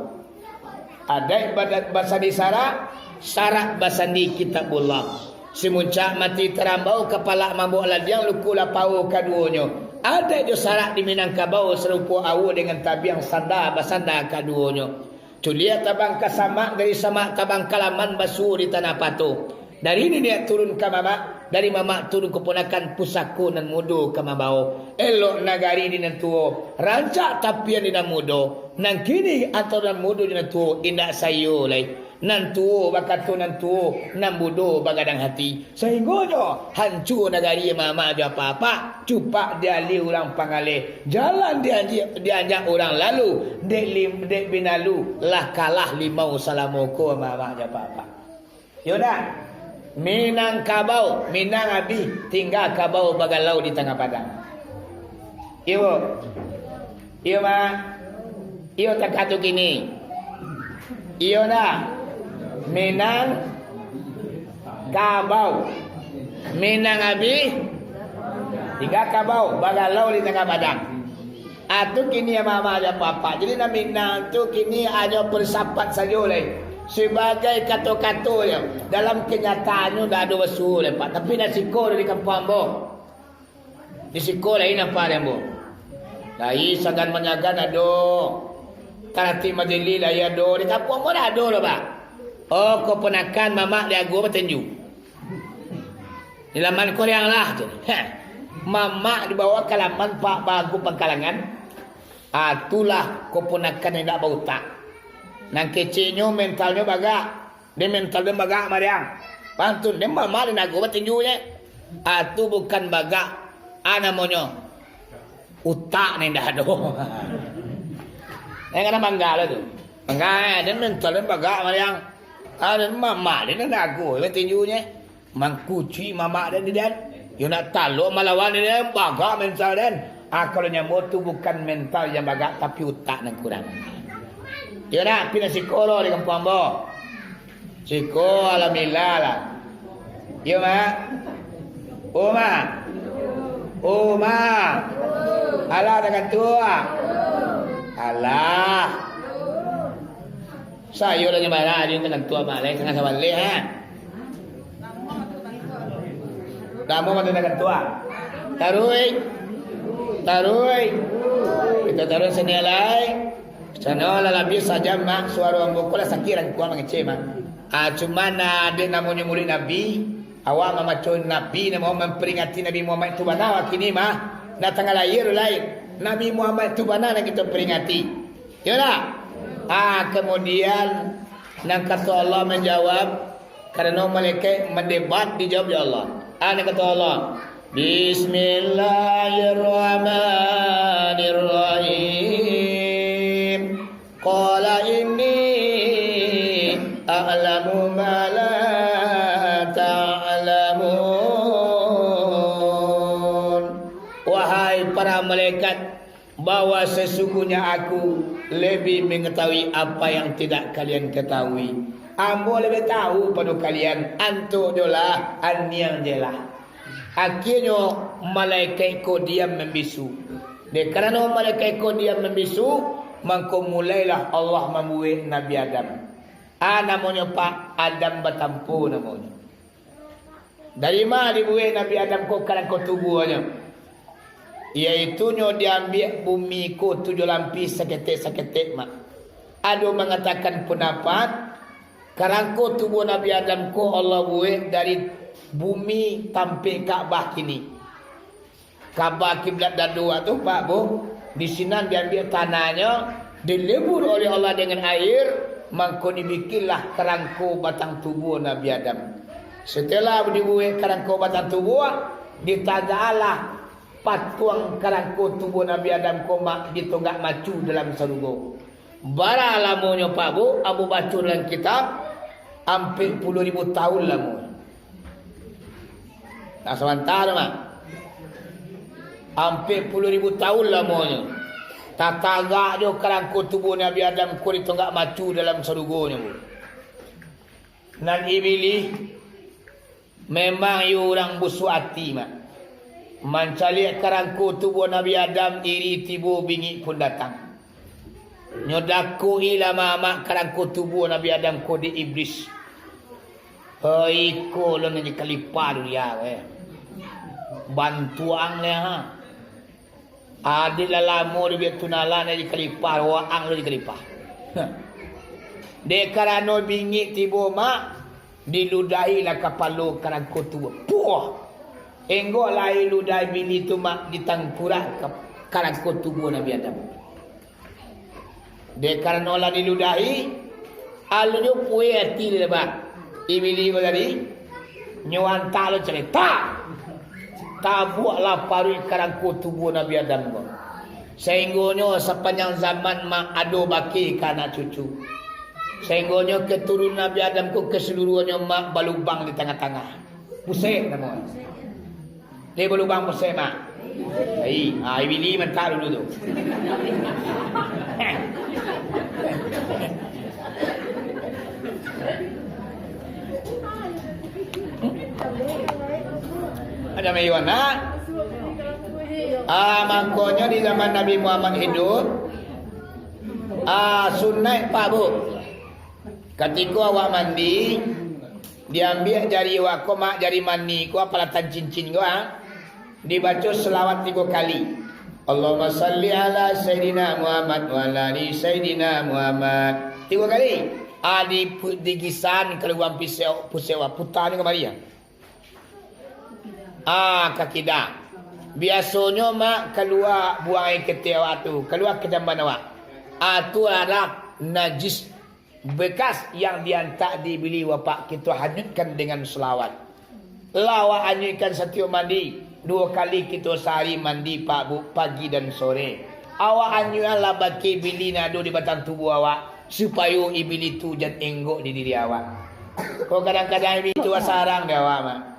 Adaik bada-, basandi sarak, sarak basandi Kitabullah. Simuncak mati tarambau, kapalak mambuak ladiang, luku lapau kaduonyo. Adaik jo sarak di Minangkabau, sarupo aua dengan tabiang, sanda basanda kaduonyo. Culiak tabang ka samak, dari samak tabang ka laman, basuo di tanah patuah. Dari niniak turun ka mamak, dari mamak turun ka ponakan, pusako nan mudo ka mambawo. Elok nagari di nan tuo, rancak tapian di nan mudo. Nan kini antaro nan mudo jo nan tuo indak saiyo lai. Nan tuo bakato nan tuo, nan mudo bagadang hati. Sainggonyo hancua nagari mamak jo apak-apak, cupak dialih urang pangaleh. Jalan dianjak, dianjak urang lalu, dek lim-, dek binalu, lah kalah limau salamo ko mamak jo apak-apak. Iyo ndak? Minangkabau, Minang abih, tingga kabau bagalau di tangah padang. Iyo, Bu? Iyo, Mak? Iyo, takah tu kini. Iyo ndak? Minangkabau, Minang abih, tingga kabau bagalau di tangah padang. Ah, tu kini mamak jo apak-apak. Jadi, nan Minang tu kini hanyo filsafat sajo lai. Sabagai kato-kato je. Dalam kanyataannyo ndak ado basuo lai, Pak. Tapi nan siko di kampuang ambo. Di siko lai nampak di ambo. Lai sagan manyagan ado. Taratik majilih lai ado. Di kampuang ambo ndak ado doh, Pak. Oh, kaponakan mamak di ago batinju. Di laman ko riang lah tu. Heh. Mamak dibawo ka laman, Pak, baago pangkalangan. Ah, tu lah kaponakan indak bautak. Nan keceknyo mentalnyo bagak. Dek mental den bagak mariang. Pantun den mamak di ago batinju je. Ah, tu bukan bagak. Ah, namonyo utak nan indak ado. Eh, kadang bangga lah tu. Bangga, eh, den mental den bagak mariang. Ah, den mamak di ago batinju je. Mangkucuik mamak den di den. Yo nak talok malawan di den, bagak mental den. Ah, kalau nyo ambo tu bukan mental yang bagak, tapi utak nan kurang. Yo nak, pi nan siko lo di kampuang ambo. Siko, alhamdulillah lah. Yo, Mak. Oh, Mak. Oh, Mak. Alah, dah kantua. Alah. Sayo lah nyambarang, ado nan kantua maleh, tangah sabaleh, ha. Lamo mati nan kantua. Taruih. Taruih. Taruih siko lai. Siko lah labiah sajam, Mak. Suaro ambo ko lah sakik rangkuang mangecek, Mak. Ah, cuman, ah, dek namonyo muluik Nabi, awak mamaco Nabi, namo mamperingati Nabi Muhammad tu bana, wak kini, Mak. Nah, tanggal lahia tu lai. Nabi Muhammad tu bana nan kito peringati. Iyo ndak? Ah, kemudian, nan kato Allah manjawab, karano malaikat mandebat, dijawab dek Allah. Ah, nan kato Allah, "Bismillahirrahmanirrahim. Qala inni a'lamu ma la ta'lamun." Wahai para malaikat, bahwa sesungguhnya Aku lebih mengetahui apa yang tidak kalian ketahui. Ambo lebih tahu pado kalian, antok jolah, aniang jelah. Akhirnyo, malaikat ko diam mambisu. Dek karano malaikat ko diam mambisu, mangko mulailah Allah mambuek Nabi Adam. Ah, namonyo, Pak, Adam batampo namonyo. Dari ma dibuek Nabi Adam ko karangko tubuahnyo? Yaitunyo diambiak bumi ko tujuah lapih saketek-saketek, Mak. Ado mangatakan pandapat, karangko tubuah Nabi Adam ko Allah buek dari bumi tampek Ka'bah kini. Ka'bah kiblat dado awak tu, Pak, Bu. Di sinan diambiak tanahnyo, dilebur oleh Allah dengan air, mangko dibikinlah karangko batang tubuah Nabi Adam. Setelah dibuek karangko batang tubuah, ditagaklah patuang karangko tubuah Nabi Adam ko, Mak, di tonggak macu dalam sarugo. Bara lamonyo, Pak, Bu, ambo baco dalam kitab, ampek puluah ribu tahun lamonyo. Nah, sabanta tu, Mak. Ampek puluah ribu tahun lamonyo. Tatagak jo karangko tubuah Nabi Adam ko di tonggak macu dalam sarugonyo, Bu. Nan Ibilih memang iyo urang busuak ati, Mak. Mancaliak karangko tubuah Nabi Adam, iri tibo, bingik pun datang. Nyo dakok-i lah Mak karangko tubuah Nabi Adam ko dek Iblis. Hei, iko lo nan dikalipah dunia ko, eh. Bantuang leh, ha. Adik lah lamo di biak tunala nan dikalipah, waang lo dikalipah. Dek karano bingik tibo, Mak, diludahilah kapalo karangko tubuah. Puah! Enggok lai ludah Ibilih tu, Mak, ditangkurak ka-, karangko tubuah Nabi Adam. Dek karano lah diludahi, alunyo pueh ati dek Ibilih ko tadi, nyo antak lo carita. Tabuaklah paruik karangko tubuah Nabi Adam ko. Sainggonyo sapanjang zaman, Mak, ado bakeh ka anak cucu. Sainggonyo keturunan Nabi Adam ko keseluruhannyo, Mak, balubang di tangah-tangah. Pusek namo. Dia balubang pusek, Mak. Ai, ah, Ibilih mantap dulu tu. Ada mayuan, nak? Ah, mangkonyo di zaman Nabi Muhammad hidup, ah, sunat, Pak, Bu. Katiko awak mandi, diambiak jari awak ko, Mak, jari mani ko, apalatan cincin ko, ha? Dibaco salawat tigo kali. Allahumma salli ala Sayyidina Muhammad wa ala ali Sayyidina Muhammad. Tigo kali. Ah, di pu-, digisan kaluar pusek, pusek awak, puta ni kamari, ya. Ah, ka kida. Biasonyo, Mak, kalua buang aia ketiak awak tu, kalua ka jamban awak. Ah, tu adalah najis bekas yang diantak dek Ibilih, Bapak, kito hanyutkan dengan salawat. Lah awak hanyutkan satiok mandi, duo kali kito sahari mandi, Pak, Bu, pagi dan sore. Awak hanyutkanlah bakeh Ibilih nan ado di batang tubuah awak, supayo Ibilih tu jan enggok di diri awak. Kok kadang-kadang Ibilih tu basarang di awak, Mak.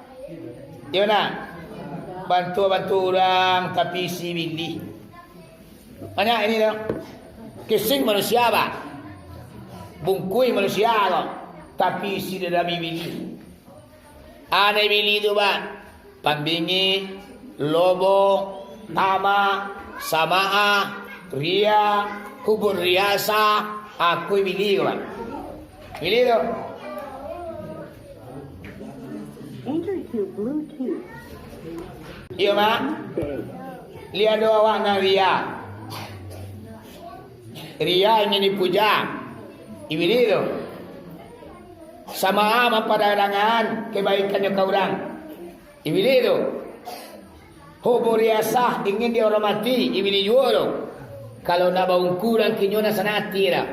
Iyo nak? Bantuak-bantuak urang, tapi isi Ibilih. Banyak ini tu. Kesing manusia, Pak. Bungkuih manusia ko. Tapi isi dalam Ibilih. Ado Ibilih tu, Pak. Pambingik, lobo, tamak, samaah, riya, hubur riasa, aku Ibilih ko, Pak. Ibilih tu. Enter to Bluetooth. Iyo, Mak. Liek ado awak nan riya. Riya ingin dipuja, Iblis tu. Sama'a mampadadangahan kabaikannyo ka urang, Iblis tu. Hubbu riyasah, ingin dihormati, Iblis juo tu. Kalau nak baungku urang kinyo, nak sanang ati dah.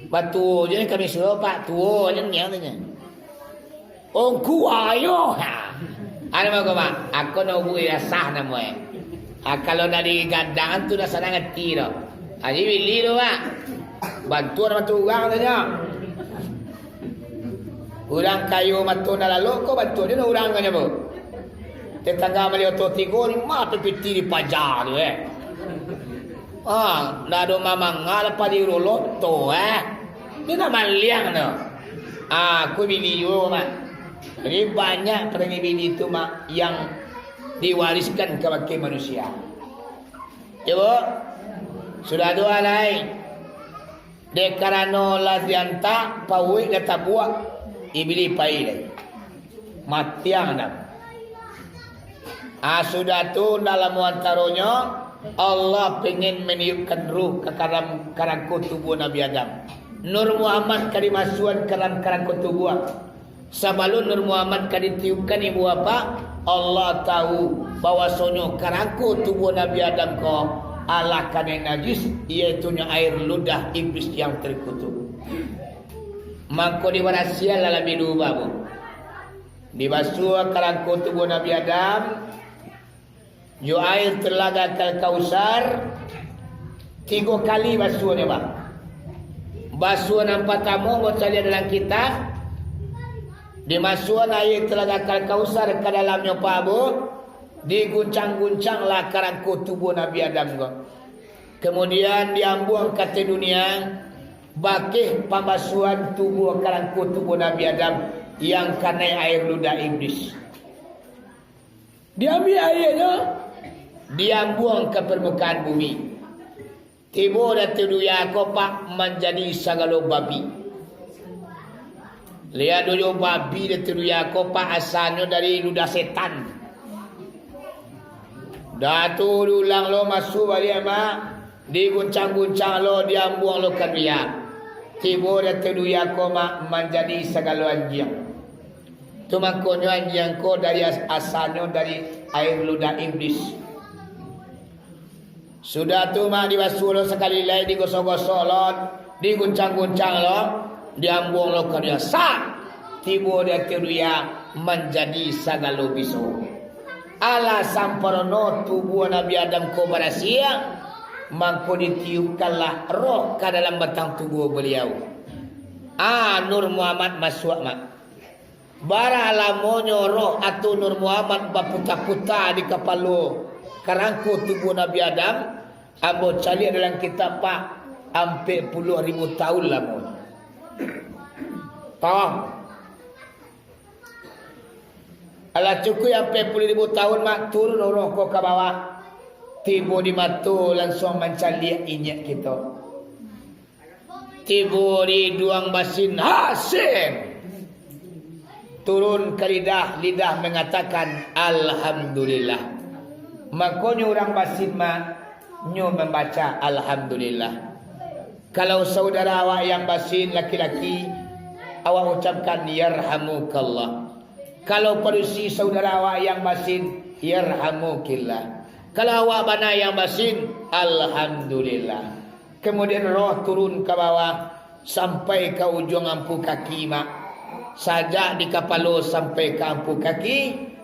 Batuo je kami suruah, Pak, tuo je niang tu nyo. Ungku ayo. Ha. Anu mako, Mak? Ako nak ubu ijazah namo e. Ha, kalau nak digadang tu dah sanang ati tu. Ha, jadi bili tu, Mak. Bantuan mato urang tu nyo. Urang kayo mato nak lalok ko, bantuan je urang ko nyo, Bu. Tetangga maliek oto tigo, limo pipiti dipaja tu, eh. Ah, ndak ado mamanga lah padi uroloto, eh. Ni nak maliang tu. Ah, aku bini yo, Mak. Jadi banyak perangai bini tu, Mak, yang diwariskan kabake manusia. Ya, Bu? Sudah tu alai. Dek karano lah diantak, pauik lah tabuak, Iblis pai lai. Matiang dah. Ah, sudah tu, ndak lamo antaronyo, Allah pengen maniupkan ruh ka dalam karangko tubuah Nabi Adam. Nur Muhammad ka dimasuakan ka dalam karangko tubuah. Sabalun Nur Muhammad ka ditiupkan, Ibu Bapak, Allah tahu bahwasonyo karangko tubuah Nabi Adam ko alah kanai najis, yaitunyo air ludah iblis yang terkutuk. Mangko dibarasiahan lah labiah dulu, Bu. Dibasuah karangko tubuah Nabi Adam jo air Telaga Al-Kausar, tigo kali basuahnyo, Bang. Basuahan nan partamo, ambo caliak dalam kitab, dimasuahan air Telaga Al-Kausar ka dalamnyo, Pak, Bu, diguncang-guncanglah karangko tubuah Nabi Adam ko. Kemudian diambuang ka ateh dunia, bakeh pambasuahan tubuah, karangko tubuah Nabi Adam yang kanai air ludah iblis. Diambiak aianyo, diambuang ka parmukaan bumi. Tibo di ateh dunia ko, Pak, manjadi sagalo babi. Liek dulu, babi di ateh dunia ko, Pak, asanyo dari ludah setan. Dah tu diulang lo, masuak baliak, Mak, diguncang-guncang lo, diambuang lo ka dunia. Tibo di ateh dunia ko, Mak, manjadi sagalo anjiang. Tu makonyo anjiang ko dari as-, asanyo dari air ludah iblis. Sudah tu, Mak, dibasuah lo sakali lai, digosok-gosok lo, diguncang-guncang lo, diambuang lo ka dunia. Sak! Tibo di ateh dunia manjadi sagalo biso. Alah samparono tubuah Nabi Adam ko barasiah, mangko ditiupkanlah roh ka dalam batang tubuah baliau. Ah, Nur Muhammad masuak, Mak. Bara lamonyo roh atau Nur Muhammad baputa-puta di kapalo karangko tubuah Nabi Adam, ambo caliak dalam kitab, Pak, ampek puluah ribu tahun lamonyo. Tah. Alah cukuik ampek puluah ribu tahun, Mak, turun roh ko ka bawah. Tibo di mato, lansuang mancaliak inyiak kito. Tibo di iduang basin, hasin! Turun ka lidah, lidah mangatakan, "Alhamdulillah." Makonyo urang basin, Mak, nyo mambaca, "Alhamdulillah." Kalau saudara awak yang basin laki-laki, awak ucapkan, "Yarhamukallah." Kalau padusi saudara awak yang basin, "Yarhamukillah." Kalau awak bana yang basin, "Alhamdulillah." Kemudian roh turun ka bawah, sampai ka ujuang ampu kaki, Mak. Sajak di kapalo sampai ka ampu kaki,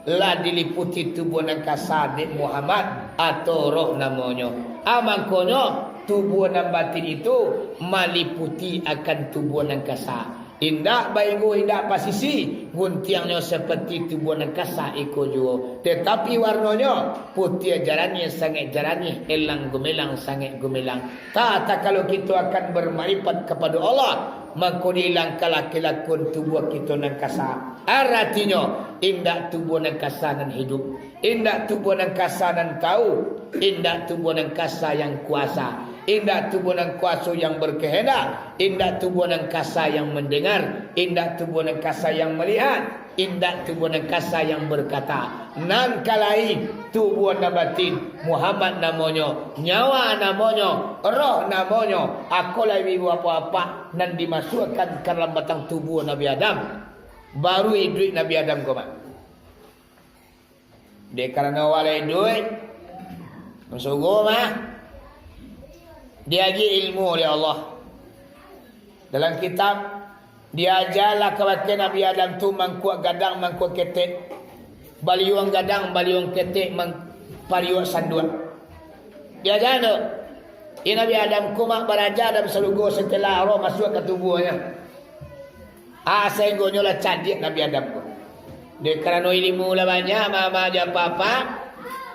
lah diliputi tubuah nan kasa dek Muhammad, atau roh namonyo. Ah, mangkonyo, tubuah nan batin itu maliputi akan tubuah nan kasa. Indak bainggo, indak pasisi, guntiangnyo saparti tubuah nan kasa iko juo. Tatapi warnonyo putiah jaraniah, sangaik jaraniah, elang gumelang, sangaik gumelang. Ta-, tatkalo kito akan barmakrifat kapado Allah, mako diilangkanlah kalakuan tubuah kito nan kasa. Aratinyo, indak tubuah nan kasa nan hidup, indak tubuah nan kasa nan tau, indak tubuah nan kasa yang kuasa. Indak tubuah nan kuaso yang berkehendak, indak tubuah nan kasa yang mendengar, indak tubuah nan kasa yang melihat, indak tubuah nan kasa yang berkata. Nan ka lain, tubuah nan batin, Muhammad namonyo, nyawa namonyo, roh namonyo, ako lai ibu bapak-bapak nan dimasuakkan ka dalam batang tubuah Nabi Adam, baru iduik Nabi Adam ko, Mak. Dek karano awak lah iduik, masuak mah, diagiah ilmu oleh Allah. Dalam kitab, diajalah kabake Nabi Adam tu mangkuak gadang, mangkuak ketek, baliuang gadang, baliuang ketek, mang-, pariuak sanduak. Diaja tu. Iyo Nabi Adam ko mak baraja dalam sarugo setelah roh masuak ka tubuahnyo. Ah, sainggonyo lah cadiak Nabi Adam ko. Dek karano ilimu lah banyak, mama jo papa,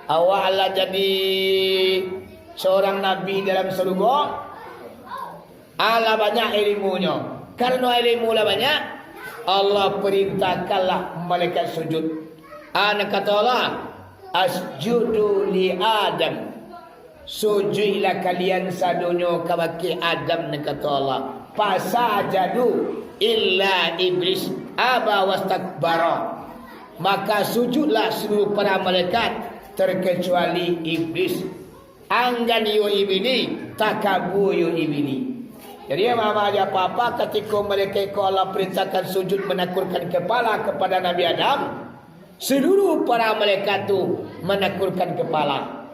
awak lah jadi seorang nabi dalam sarugo. Alah banyak ilimunyo. Karano ilimu lah banyak, Allah perintahkanlah malaikat sujud. Ah, nan kato Allah, "Asjudu li Adam." Sujuiklah kalian sadonyo kabake Adam, nan kato Allah. Fasajadu illa Iblis aba wastakbara. Maka sujudlah seluruh para malaikat, terkecuali Iblis. Anggan iyo Ibili, takabua iyo Ibili. Jadi, mama jo papa, katiko malaikat ko Allah perintahkan sujud manakurkan kepala kepada Nabi Adam, seluruh para malaikat tu manakurkan kepala.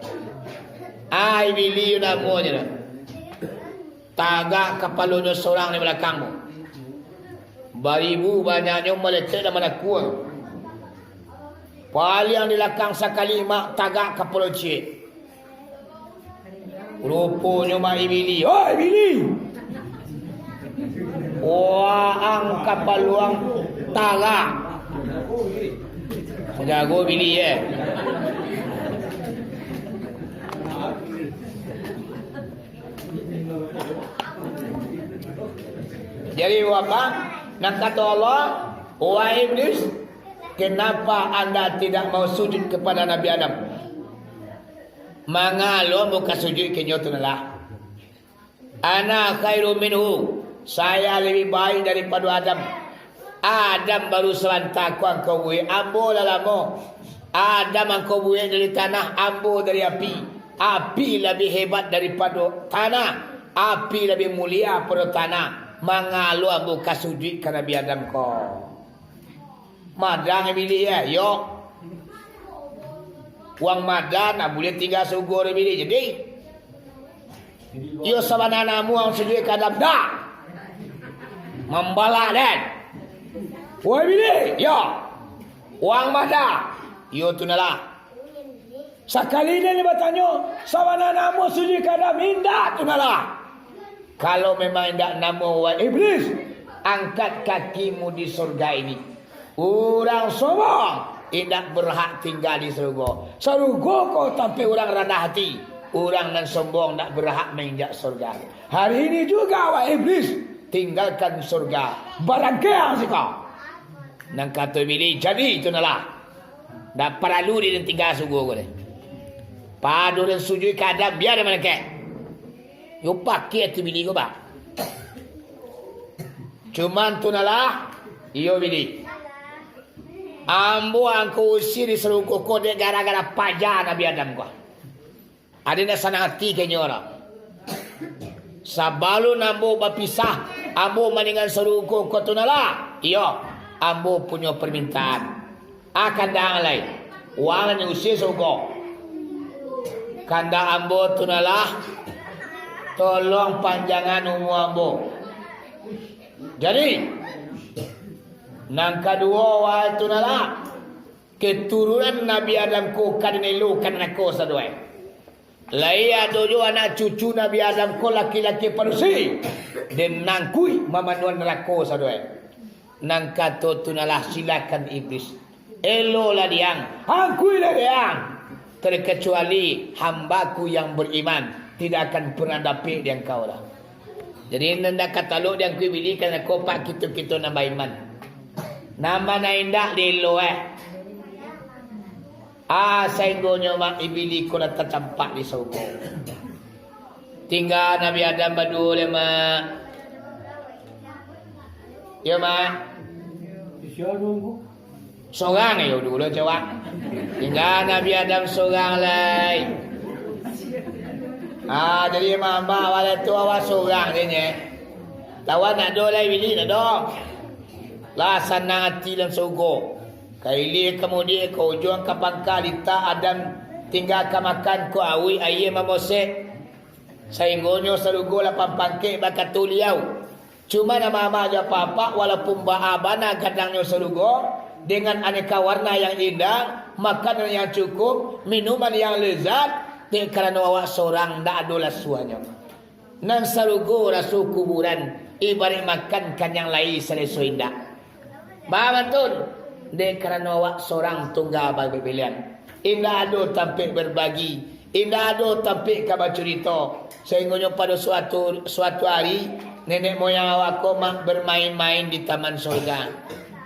Ah, Ibili iyo namonyo tu. Tagak kapalonyo sorang di balakang tu. Baribu banyaknyo malaikat lah manakua. Paliang di balakang sakali mak tagak kapalo ciek. Ruponyo mak Ibili. "Oi, Ibili! Waang ka paluang tagak." Manjago Ibili, eh. Jadi, wabak, nan kato Allah, "Wahai Iblis, kenapa anda tidak mau sujud kepada Nabi Adam?" Mangalo ambo ka sujuik ka inyo tu nan lah. Ana khairum minhu, saya lebih baik daripado Adam. Adam baru sabanta ko angkau buek, ambo lah lamo. Adam angkau buek dari tanah, ambo dari api. Api labiah hebat daripado tanah, api labiah mulia pado tanah. Mangalo ambo ka sujuik ka Nabi Adam ko? Madan Ibili, eh, yo. Wang madan, ah, buliah tingga sarugo Ibili. Jadi, iyo sabana namo ang sujuik ka Adam, dah. Mambalak den. Wahai Ibili, yo. Wang madan. Iyo tu nah lah. Sakali den batanyo, sabana namo sujuik ka Adam, indak tu nah lah. Kalau memang indak namo, wahai Iblis, angkat kakimu di surga ini. Urang sombong indak berhak tingga di sarugo. Sarugo ko tampek urang randah hati. Urang nan sombong indak berhak mainjak surga. Hari ini juga, wahai Iblis, tinggalkan surga. Barangkek ang siko. Nan kato Iblis, jadi tu nah lah. Ndak paralu di den tingga sarugo ko deh. Pado den sujuik ka Adam, bia den manakek. Yo pakai ati Ibili ko, bah. Cuman tu nah lah, iyo Ibili. Ambo angko usia di sarugo ko dek gara-gara paja Nabi Adam ko. Ado nan sanang ati ka inyo lah. Sabalun ambo bapisah, ambo maningga sarugo ko tu nah lah. Iyo, ambo punyo parmintaan. Ah, kandak lai. Wang lah usia sarugo. Kandak ambo tu nah lah, tolong panjangan umua ambo. Jadi, nan kaduo, wahai tu nah lah, keturunan Nabi Adam ko ka den elokan narako sadoe. Lai ado juo anak cucu Nabi Adam ko laki-laki padusi, den nangkuik mamanuan narako sadoe. Nan kato tu nah lah, silakan Iblis. Elolah diang, angkuiklah diang. Terkecuali hamba-Ku yang beriman, tidak akan pernah dapek di angkau lah. Jadi, nan ndak ka talok di angku Ibili, karano kopak kito-kito nan baiman. Nan ma nan indak dielo, eh. Ah, sainggonyo mak Ibili ko lah tacampak di sarugo. Tingga Nabi Adam baduo lai, Mak. Yo, Mak. Sorang yo dulu, coba. Tingga Nabi Adam sorang lai. Ah, jadi mamak awak tu awak sorang je nyo. Lawan ado lai bilik ado. Lah sanang ati dalam sarugo. Ka ilia ka mudiak, ka ujuang ka pangka, litak Adam tingga ka makan, ko auik aia mamosek. Sainggonyo sarugo lapan pangkek bakato liau. Cuma nan mamak jo apak-apak, walaupun baa bana gadangnyo sarugo, dengan aneka warna yang indah, makanan yang cukup, minuman yang lezat, dek karano awak sorang, ndak ado lasuahnyo. Nan sarugo raso kuburan, ibaraik makan kanyang lai saleso indak. Baa mantun, dek karano awak sorang tungga babaliak. Indak ado tampek babagi, indak ado tampek ka bacurito. Sainggonyo pado suatu, suatu ari, nenek moyang awak ko, Mak, bamain-main di taman sorga.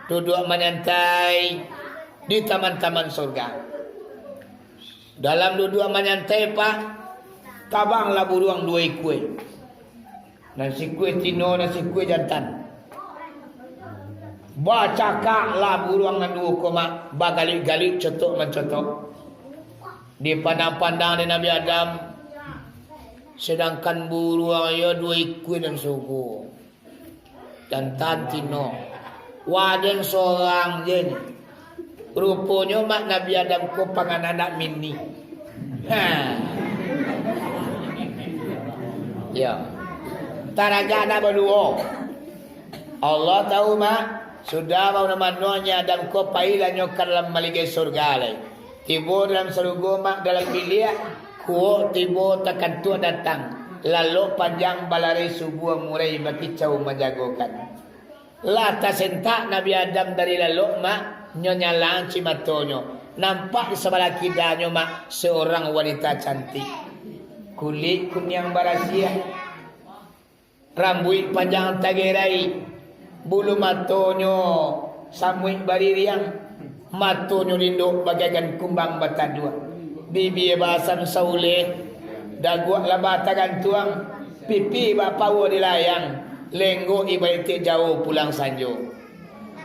Duduak manyantai di taman-taman sorga. Dalam duduak manyantai, Pak, tabanglah buruang duo ikua. Nan sikua tino, nan sikua jantan. Bacakaklah buruang nan duo ko, Mak, bagaluik-galuik, cotok-mancotok. Dipandang-pandang dek Nabi Adam, sadangkan buruang iyo duo ikua nan sarugo. Jantan tino. Waden sorang je ni. Ruponyo, Mak, Nabi Adam ko pangana anak mini. Ha. Ya. Taragak anak baduo. Allah tahu, Mak. Sudah bamano-manonyo Adam ko, pailah nyo ka dalam maligai surga lai. Tibo dalam sarugo, Mak, dalam biliak, kuok tibo takantuak datang, lalok panjang balarai, subuah murai bakicau manjagokan. Lah tasentak Nabi Adam dari lalok, Mak, nyo nyalang cik matonyo, nampak di sabalah kidanyo, Mak, seorang wanita cantik, kulik kuniang barasiah. Rambuik panjang tagerai, bulu matonyo samuik baririang, matonyo lindok bagaikan kumbang bataduah, bibia baasam sauleh, daguak laba tagantuang, pipi bak paua di layang, lenggok ibaraik tiek jauah pulang sanjo.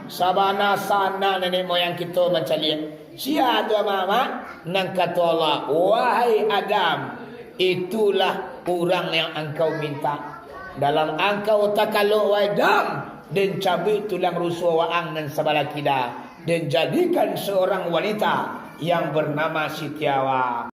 Sabana sanang nenek moyang kito mancaliak. Sia tu, Amak-amak? Nan kato Allah, "Wahai Adam, itulah urang yang angkau minta. Dalam angkau takalok, wahai Adam, den cabuik tulang rusuah waang nan sabalah kida, den jadikan seorang wanita yang bernama Siti Hawa."